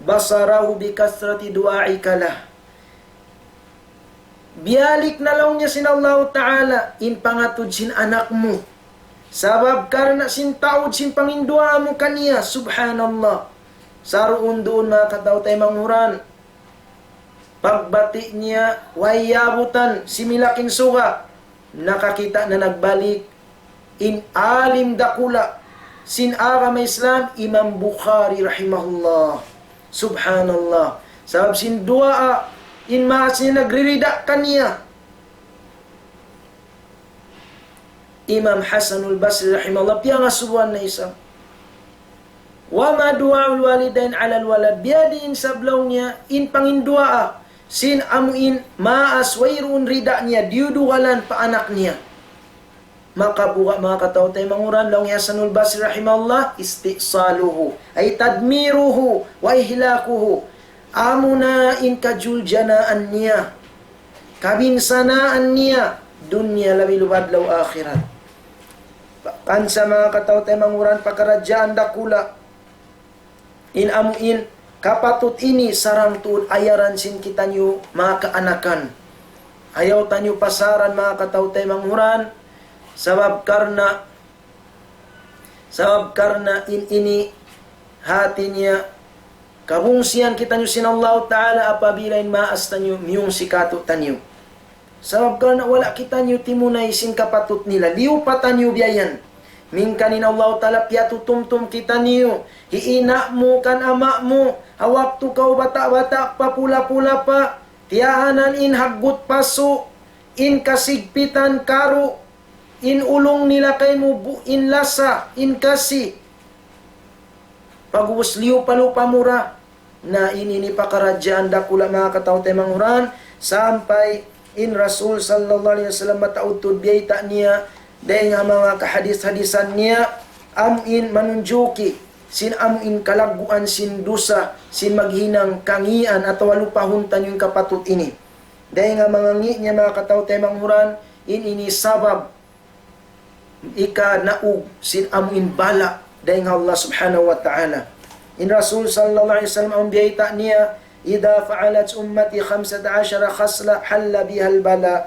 بصره بكثرة دعائك له. Biyalik na laung niya sin Allahu Ta'ala in pangatud sin anak mu. Sabab karna' sin taud sin panginduwaa mu kaniya, subhanallah. Saruun-duun manga kataw-taymanghuran. Pagbati' niya, way yabutan, similak in suga'. Nakakita' na nagbalik in alim dakula' sin agama Islam, Imam Bukhari rahimahullah. Subhanallah. Sabab sin duwaa, in maas niya nagririda kaniya. Imam Hasanul Basri rahimahullah, piyangasubuhan na isab. وما دعاء الوالدين على الولد. Biyadiin sab laung niya in panginduwaa sin amu in maas wayruun rida niya, diyudugalan pa anak niya. Makabuga' manga kataw-taymanghuran, laung hi Hasanul Basri rahimahullah, استئصاله، أي تدميره وإهلاكه. Amuna in kajuljanaan niya, kabinsanaan niya, dunya labi lubad law akhirat. Kan sa manga kataw-taymanghuran, pakaradjaan dakula' in amu in kapatut ini sarang tuud ayaran sin kitaniyu manga kaanakan. Ayaw taniyu pasaran manga kataw-taymanghuran, sabab karna', sabab karna' in ini hati niya kabungsihan kitaniyu sin Allahu Ta'ala apabila in maas taniyu miyungsi kātu'niyu. Sabab karna' wala' kitaniyu timunay sin kapatut nila, liyupa taniyu biya' yan. Mingkan in Allahu Ta'ala piyatutumtum kitaniyu, hi ina' mu kan ama' mu, ha waktu kaw bata'-bata' pa, pula-pula pa, tiyahanan in haggut pasu', in kasigpitan karu', in ulung nila kaymu bu-, in lasa, in kasi. Pag'ubus liyupa-lupa mu ra. Na ini ini pakaradjaan dakula' manga kataw-taymanghuran, sampay in Rasul sallallahu alayhi wasallam mataud tuud biyayta' niya, dayn ha manga kahadis-hadisan niya, amu in manunjuki sin amu in kalagguan sin dusa, sin maghinang kangīan atawa lupahun taniyu in kapatut ini. Dayn ha manga ngi' niya manga kataw-taymanghuran, in ini sabab ikanaug sin amu in bala' dayn ha Allah Subhanahu wa Ta'ala. In Rasul sallallahu alayhi wasallam amu biyayta' niya, إذا فعلت أمتي خمسة عشر خصلة حل بها البلاء.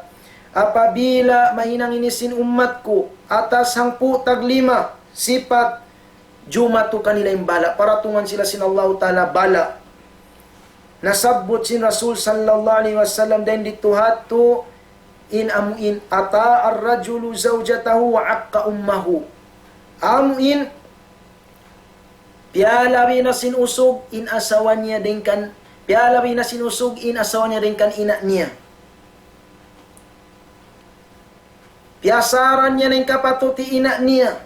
Apabila mahinang ini sin ummat ku, atas hangpu' tag lima sipat, jumatu kanila in bala', paratungan sila sin Allahu Ta'ala bala'. Nasabbut sin Rasul sallallahu alayhi wasallam dayn didtu ha yadtu in amu in أطاع الرجل زوجته وعق أمه. Amu in piyalabi na sin usug in asawa niya dayn kan, piyalabi na sin usug in asawa niya dayn kan ina' niya. Piyasaran niya na in kapatut hi ina' niya.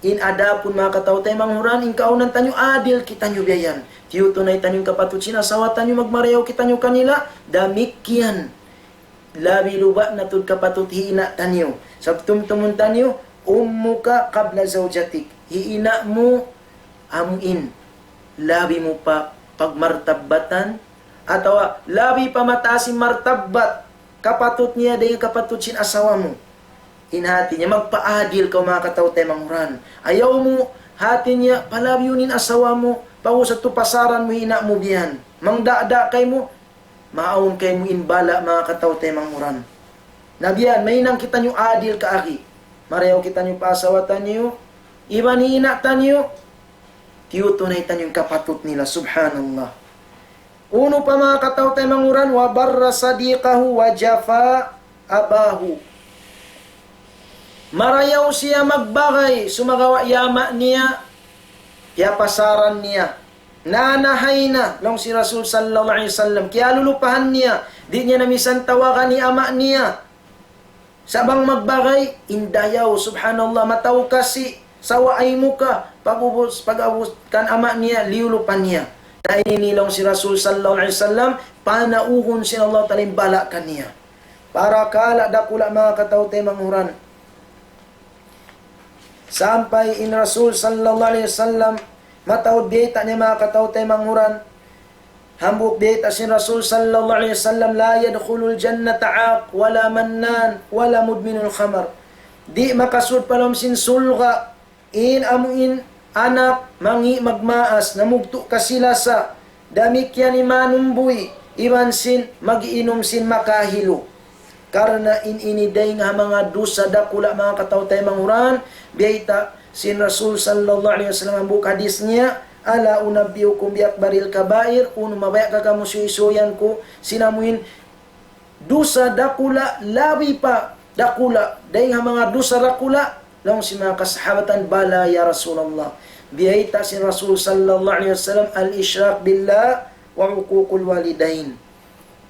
In adapun manga kataw-taymanghuran, in kaawnan taniyu adil kitaniyu biya' yan. Tiyutunay taniyu in kapatut sin asawa taniyu, magmarayaw kitaniyu kanila, damikkiyan. Labi luba' na tuud kapatut hi ina' taniyu. Sabab tumtumun taniyu, أمك قبل زوجتك. Hi ina' mu, amu in labi mu pa pagmartabbatan, atawa labi pa mataas in martabbat kapatut niya dayn ha kapatut sin asawa mu. In hati niya, magpaadil kaw manga kataw-taymanghuran. Ayaw mu, hati niya, palabiun in asawa mu, pag'ubus yadtu pasaran mu hi ina' mu biya' yan. Mangdada kaymu, maawn kaymu in bala' manga kataw-taymanghuran. Na biya' yan, mahinang kitaniyu adil kaagi. Marayaw kitaniyu pa asawa taniyu, iban hi ina' taniyu, tiyutunay taniyu in kapatut nila, subhanallah. Unu pa manga kataw-taymanghuran, وبر صديقه وجفا أباه. Marayaw siya magbagay, sumagawa' in ama' niya, piyapasaran niya. Nanahay na, laung sin Rasul sallallahu alayhi wasallam, kiyalulupahan niya, di' niya na misan tawagan in ama' niya. Sa' bang magbagay, in dayaw, subhanallah, mataw kasi, sawa ay muka, pag'ubus, pag'ubus kan ama' niya, liyulupa niya. Na ini laung sin Rasul sallallahu alayhi wasallam, panaugun sin Allah Ta'ala in bala' kaniya. Parakala' dakula' manga kataw-taymanghuran. Sampay in Rasul sallallahu alayhi wasallam, mataud biyayta' niya manga kataw-taymanghuran. Hambuuk biyayta' sin Rasul sallallahu alayhi wasallam, لا يدخل الجنة عاق ولا منان ولا مدمن خمر. Di' makasud pa lawm sin surga' in amu in anak mangi' magmaas, namugtu' kasi-lasa, damikkiyan in manumbuy, iban sin mag-iinum sin makahilu. Karna' in ini dayn ha manga dusa dakula' manga kataw-taymanghuran, biyayta' sin Rasul sallallahu alayhi wasallam hambuuk hadis niya, ألا أنبئكم بأكبر الكبائر, unu mabaya' ka kamu suysuyan ku, sin amu in dusa dakula', labi pa dakula', dayn ha manga dusa dakula', laung sin manga kasahabatan, بلى يا رسول الله. Biyayta' sin Rasul sallallahu alayhi wasallam, الإشراك بالله وعقوق الوالدين.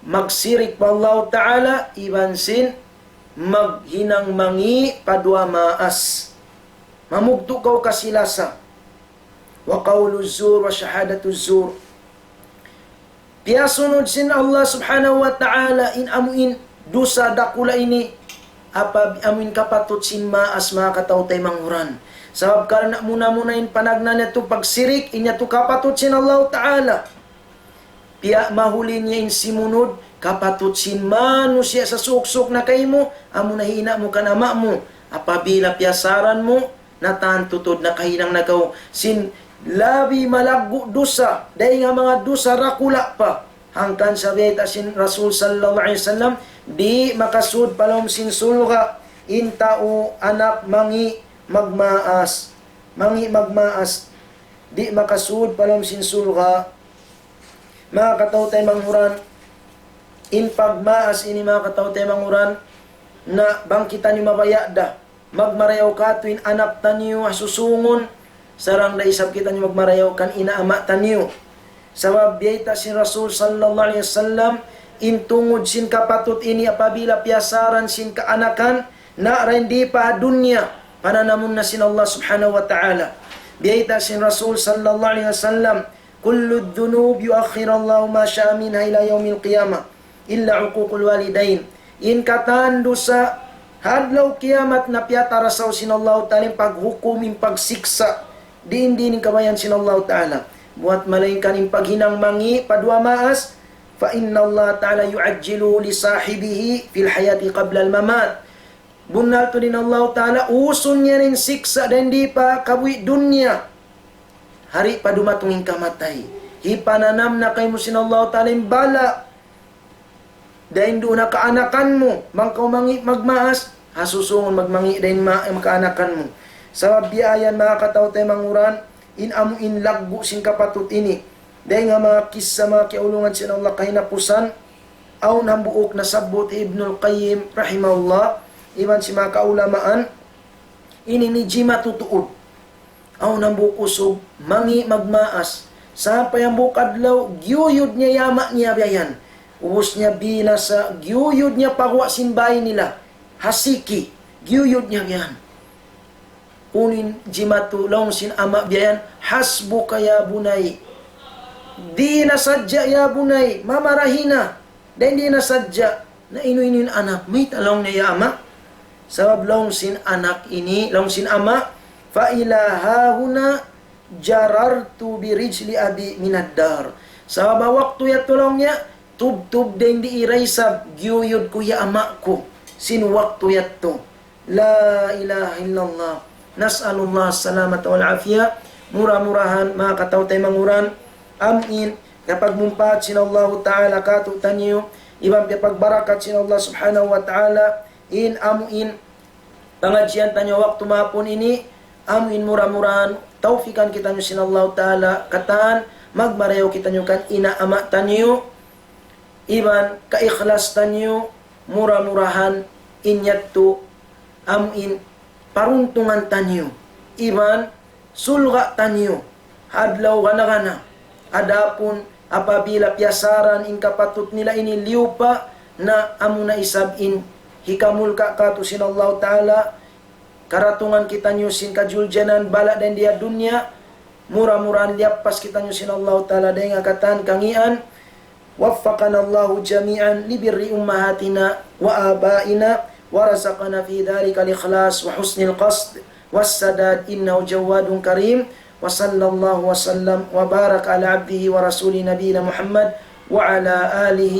Magsirik pa Allah Ta'ala, iban sin maghinang mangi' pa duwa maas. Mamugtu' kaw kasi-lasa. وقول الزور وشهادة الزور. Piyasunud sin Allah Subhanahu wa Ta'ala in amuin dusa dakula' ini, apa amuin kapatut sin maas, manga kataw-taymanghuran. Sabab karna' muna-muna in panagnaan yadtu pagsirik, in yadtu kapatut sin Allah Ta'ala. Piya mahuli niya in simunud, kapatut sin manusiya' sasuuk-suuk na kaymu, amuna hi ina' mu kan ama' mu. Apabila piyasaran mu, na tantu tuud nakahinang na kaw sin labi malaggu' dusa, dayn ha manga dusa dakula' pa. Hangkan sabab bayta' sin Rasul sallallahu alayhi wasallam, di' makasud pa lawm sin surga' in tau anak mangi' magmaas. Mangi' magmaas. Di' makasud pa lawm sin surga'. Manga kataw-taymanghuran, in pagmaas ini, manga kataw-taymanghuran, na bang kitaniyu mabaya' da magmarayaw kātu' in anak taniyu ha susungun, sarang da isab kitaniyu magmarayaw kan ina' ama' taniyu. Sabab biyayta' sin Rasul sallallahu alayhi wasallam, in tungud sin kapatut ini apabila piyasaran sin kaanakan, na dayn di pa ha dunya, pananamun na sin Allah Subhanahu wa Ta'ala. Biyayta' sin Rasul sallallahu alayhi wasallam, كل الذنوب يؤخر الله ما شاء منها إلى يوم القيامة إلا عقوق الوالدين. In katan dusa, ha adlaw kiyamat na piyatarasaw sin Allah Ta'ala in paghukum, in pagsiksa', diin-diin in kabayaan sin Allah Ta'ala. Buwat malaingkan in paghinang mangi' pa duwa maas, فإن الله تعالى يعجله لصاحبه في الحياة قبل الممات. Bunnal tuud in Allah Ta'ala, usun niya in siksa' dayn di pa kabuhi' dunya. Hari pa dumatung in kamatay. Hipananam na kaymu sin Allah Ta'ala in bala'. Dayn duun ha kaanakan mu, bang kaw mangi' magmaas, ha susungun magmangi' dayn ma-, kaanakan mu. Sabab biya' yan manga kataw-taymanghuran, in amu in laggu' sin kapatut ini. Dayn ha manga kissa manga kiyaulungan sin Allah kahinapusan, awn hambuuk nasabbut hi Ibnul Qayyim rahimahullah, iban sin manga kaulamaan, ini in jimatu tuud. Awn hambuuk usug, mangi' magmaas. Sampay hambuuk adlaw, giyuyud niya in ama' niya biya' yan. Ubus niya binasa, giyuyud niya pa guwa' sin bāy nila. Ha siki, giyuyud niya biya' yan. Unu in jimatu, laung sin ama' biya' yan, حسبك يا بني. Di na sadja ya bunay, mamarahi na. Dayn di na sadja, na inu-inu in anak, mayta' laung niya ya ama'. Sabab laung sin anak ini, laung sin ama', فإلى هاهنا جررت برجل أبي من الدار. Sabab ha waktu yadtu laung niya, tubtub dayn di ira isab, giyuyud ku ya ama' ku, sin waktu yadtu. La ilaha illallah. Nas'alullah salamata wal afiya. Mura-murahan, manga kataw-taymanghuran, amuin, kapagmumpaat sin Allahu Ta'ala kātu'niyu, iban piyapagbarakat sin Allah Subhanahu wa Ta'ala, in amuin, pangadjian taniyu waktu mahapun ini, amuin mura-murahan, tawfikan kitaniyu sin Allahu Ta'ala, katan, magmarayaw kitaniyu kan ina' ama' taniyu, iban kaikhlas taniyu, mura-murahan in yadtu amuin paruntungan taniyu, iban surga' taniyu, ha adlaw gana-gana. Adapun apabila piyasaran in kapatut nila ini liyupa, na amuna isab in hikamulka' kātu' sin Allahu Ta'ala, karatungan kitaniyu sin kajuljanan bala' dayn di ha dunya, mura-murahan liyappas kitaniyu sin Allahu Ta'ala dayn ha katan kangīan. وفقنا الله جميعا لبر أمهاتنا وآبائنا ورزقنا في ذلك الإخلاص وحسن القصد والسداد إنه جواد كريم. وصلى الله وسلم وبارك على عبده ورسوله نبينا محمد وعلى آله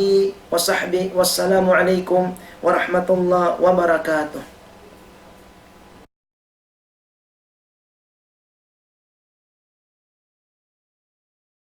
وصحبه والسلام عليكم ورحمة الله وبركاته.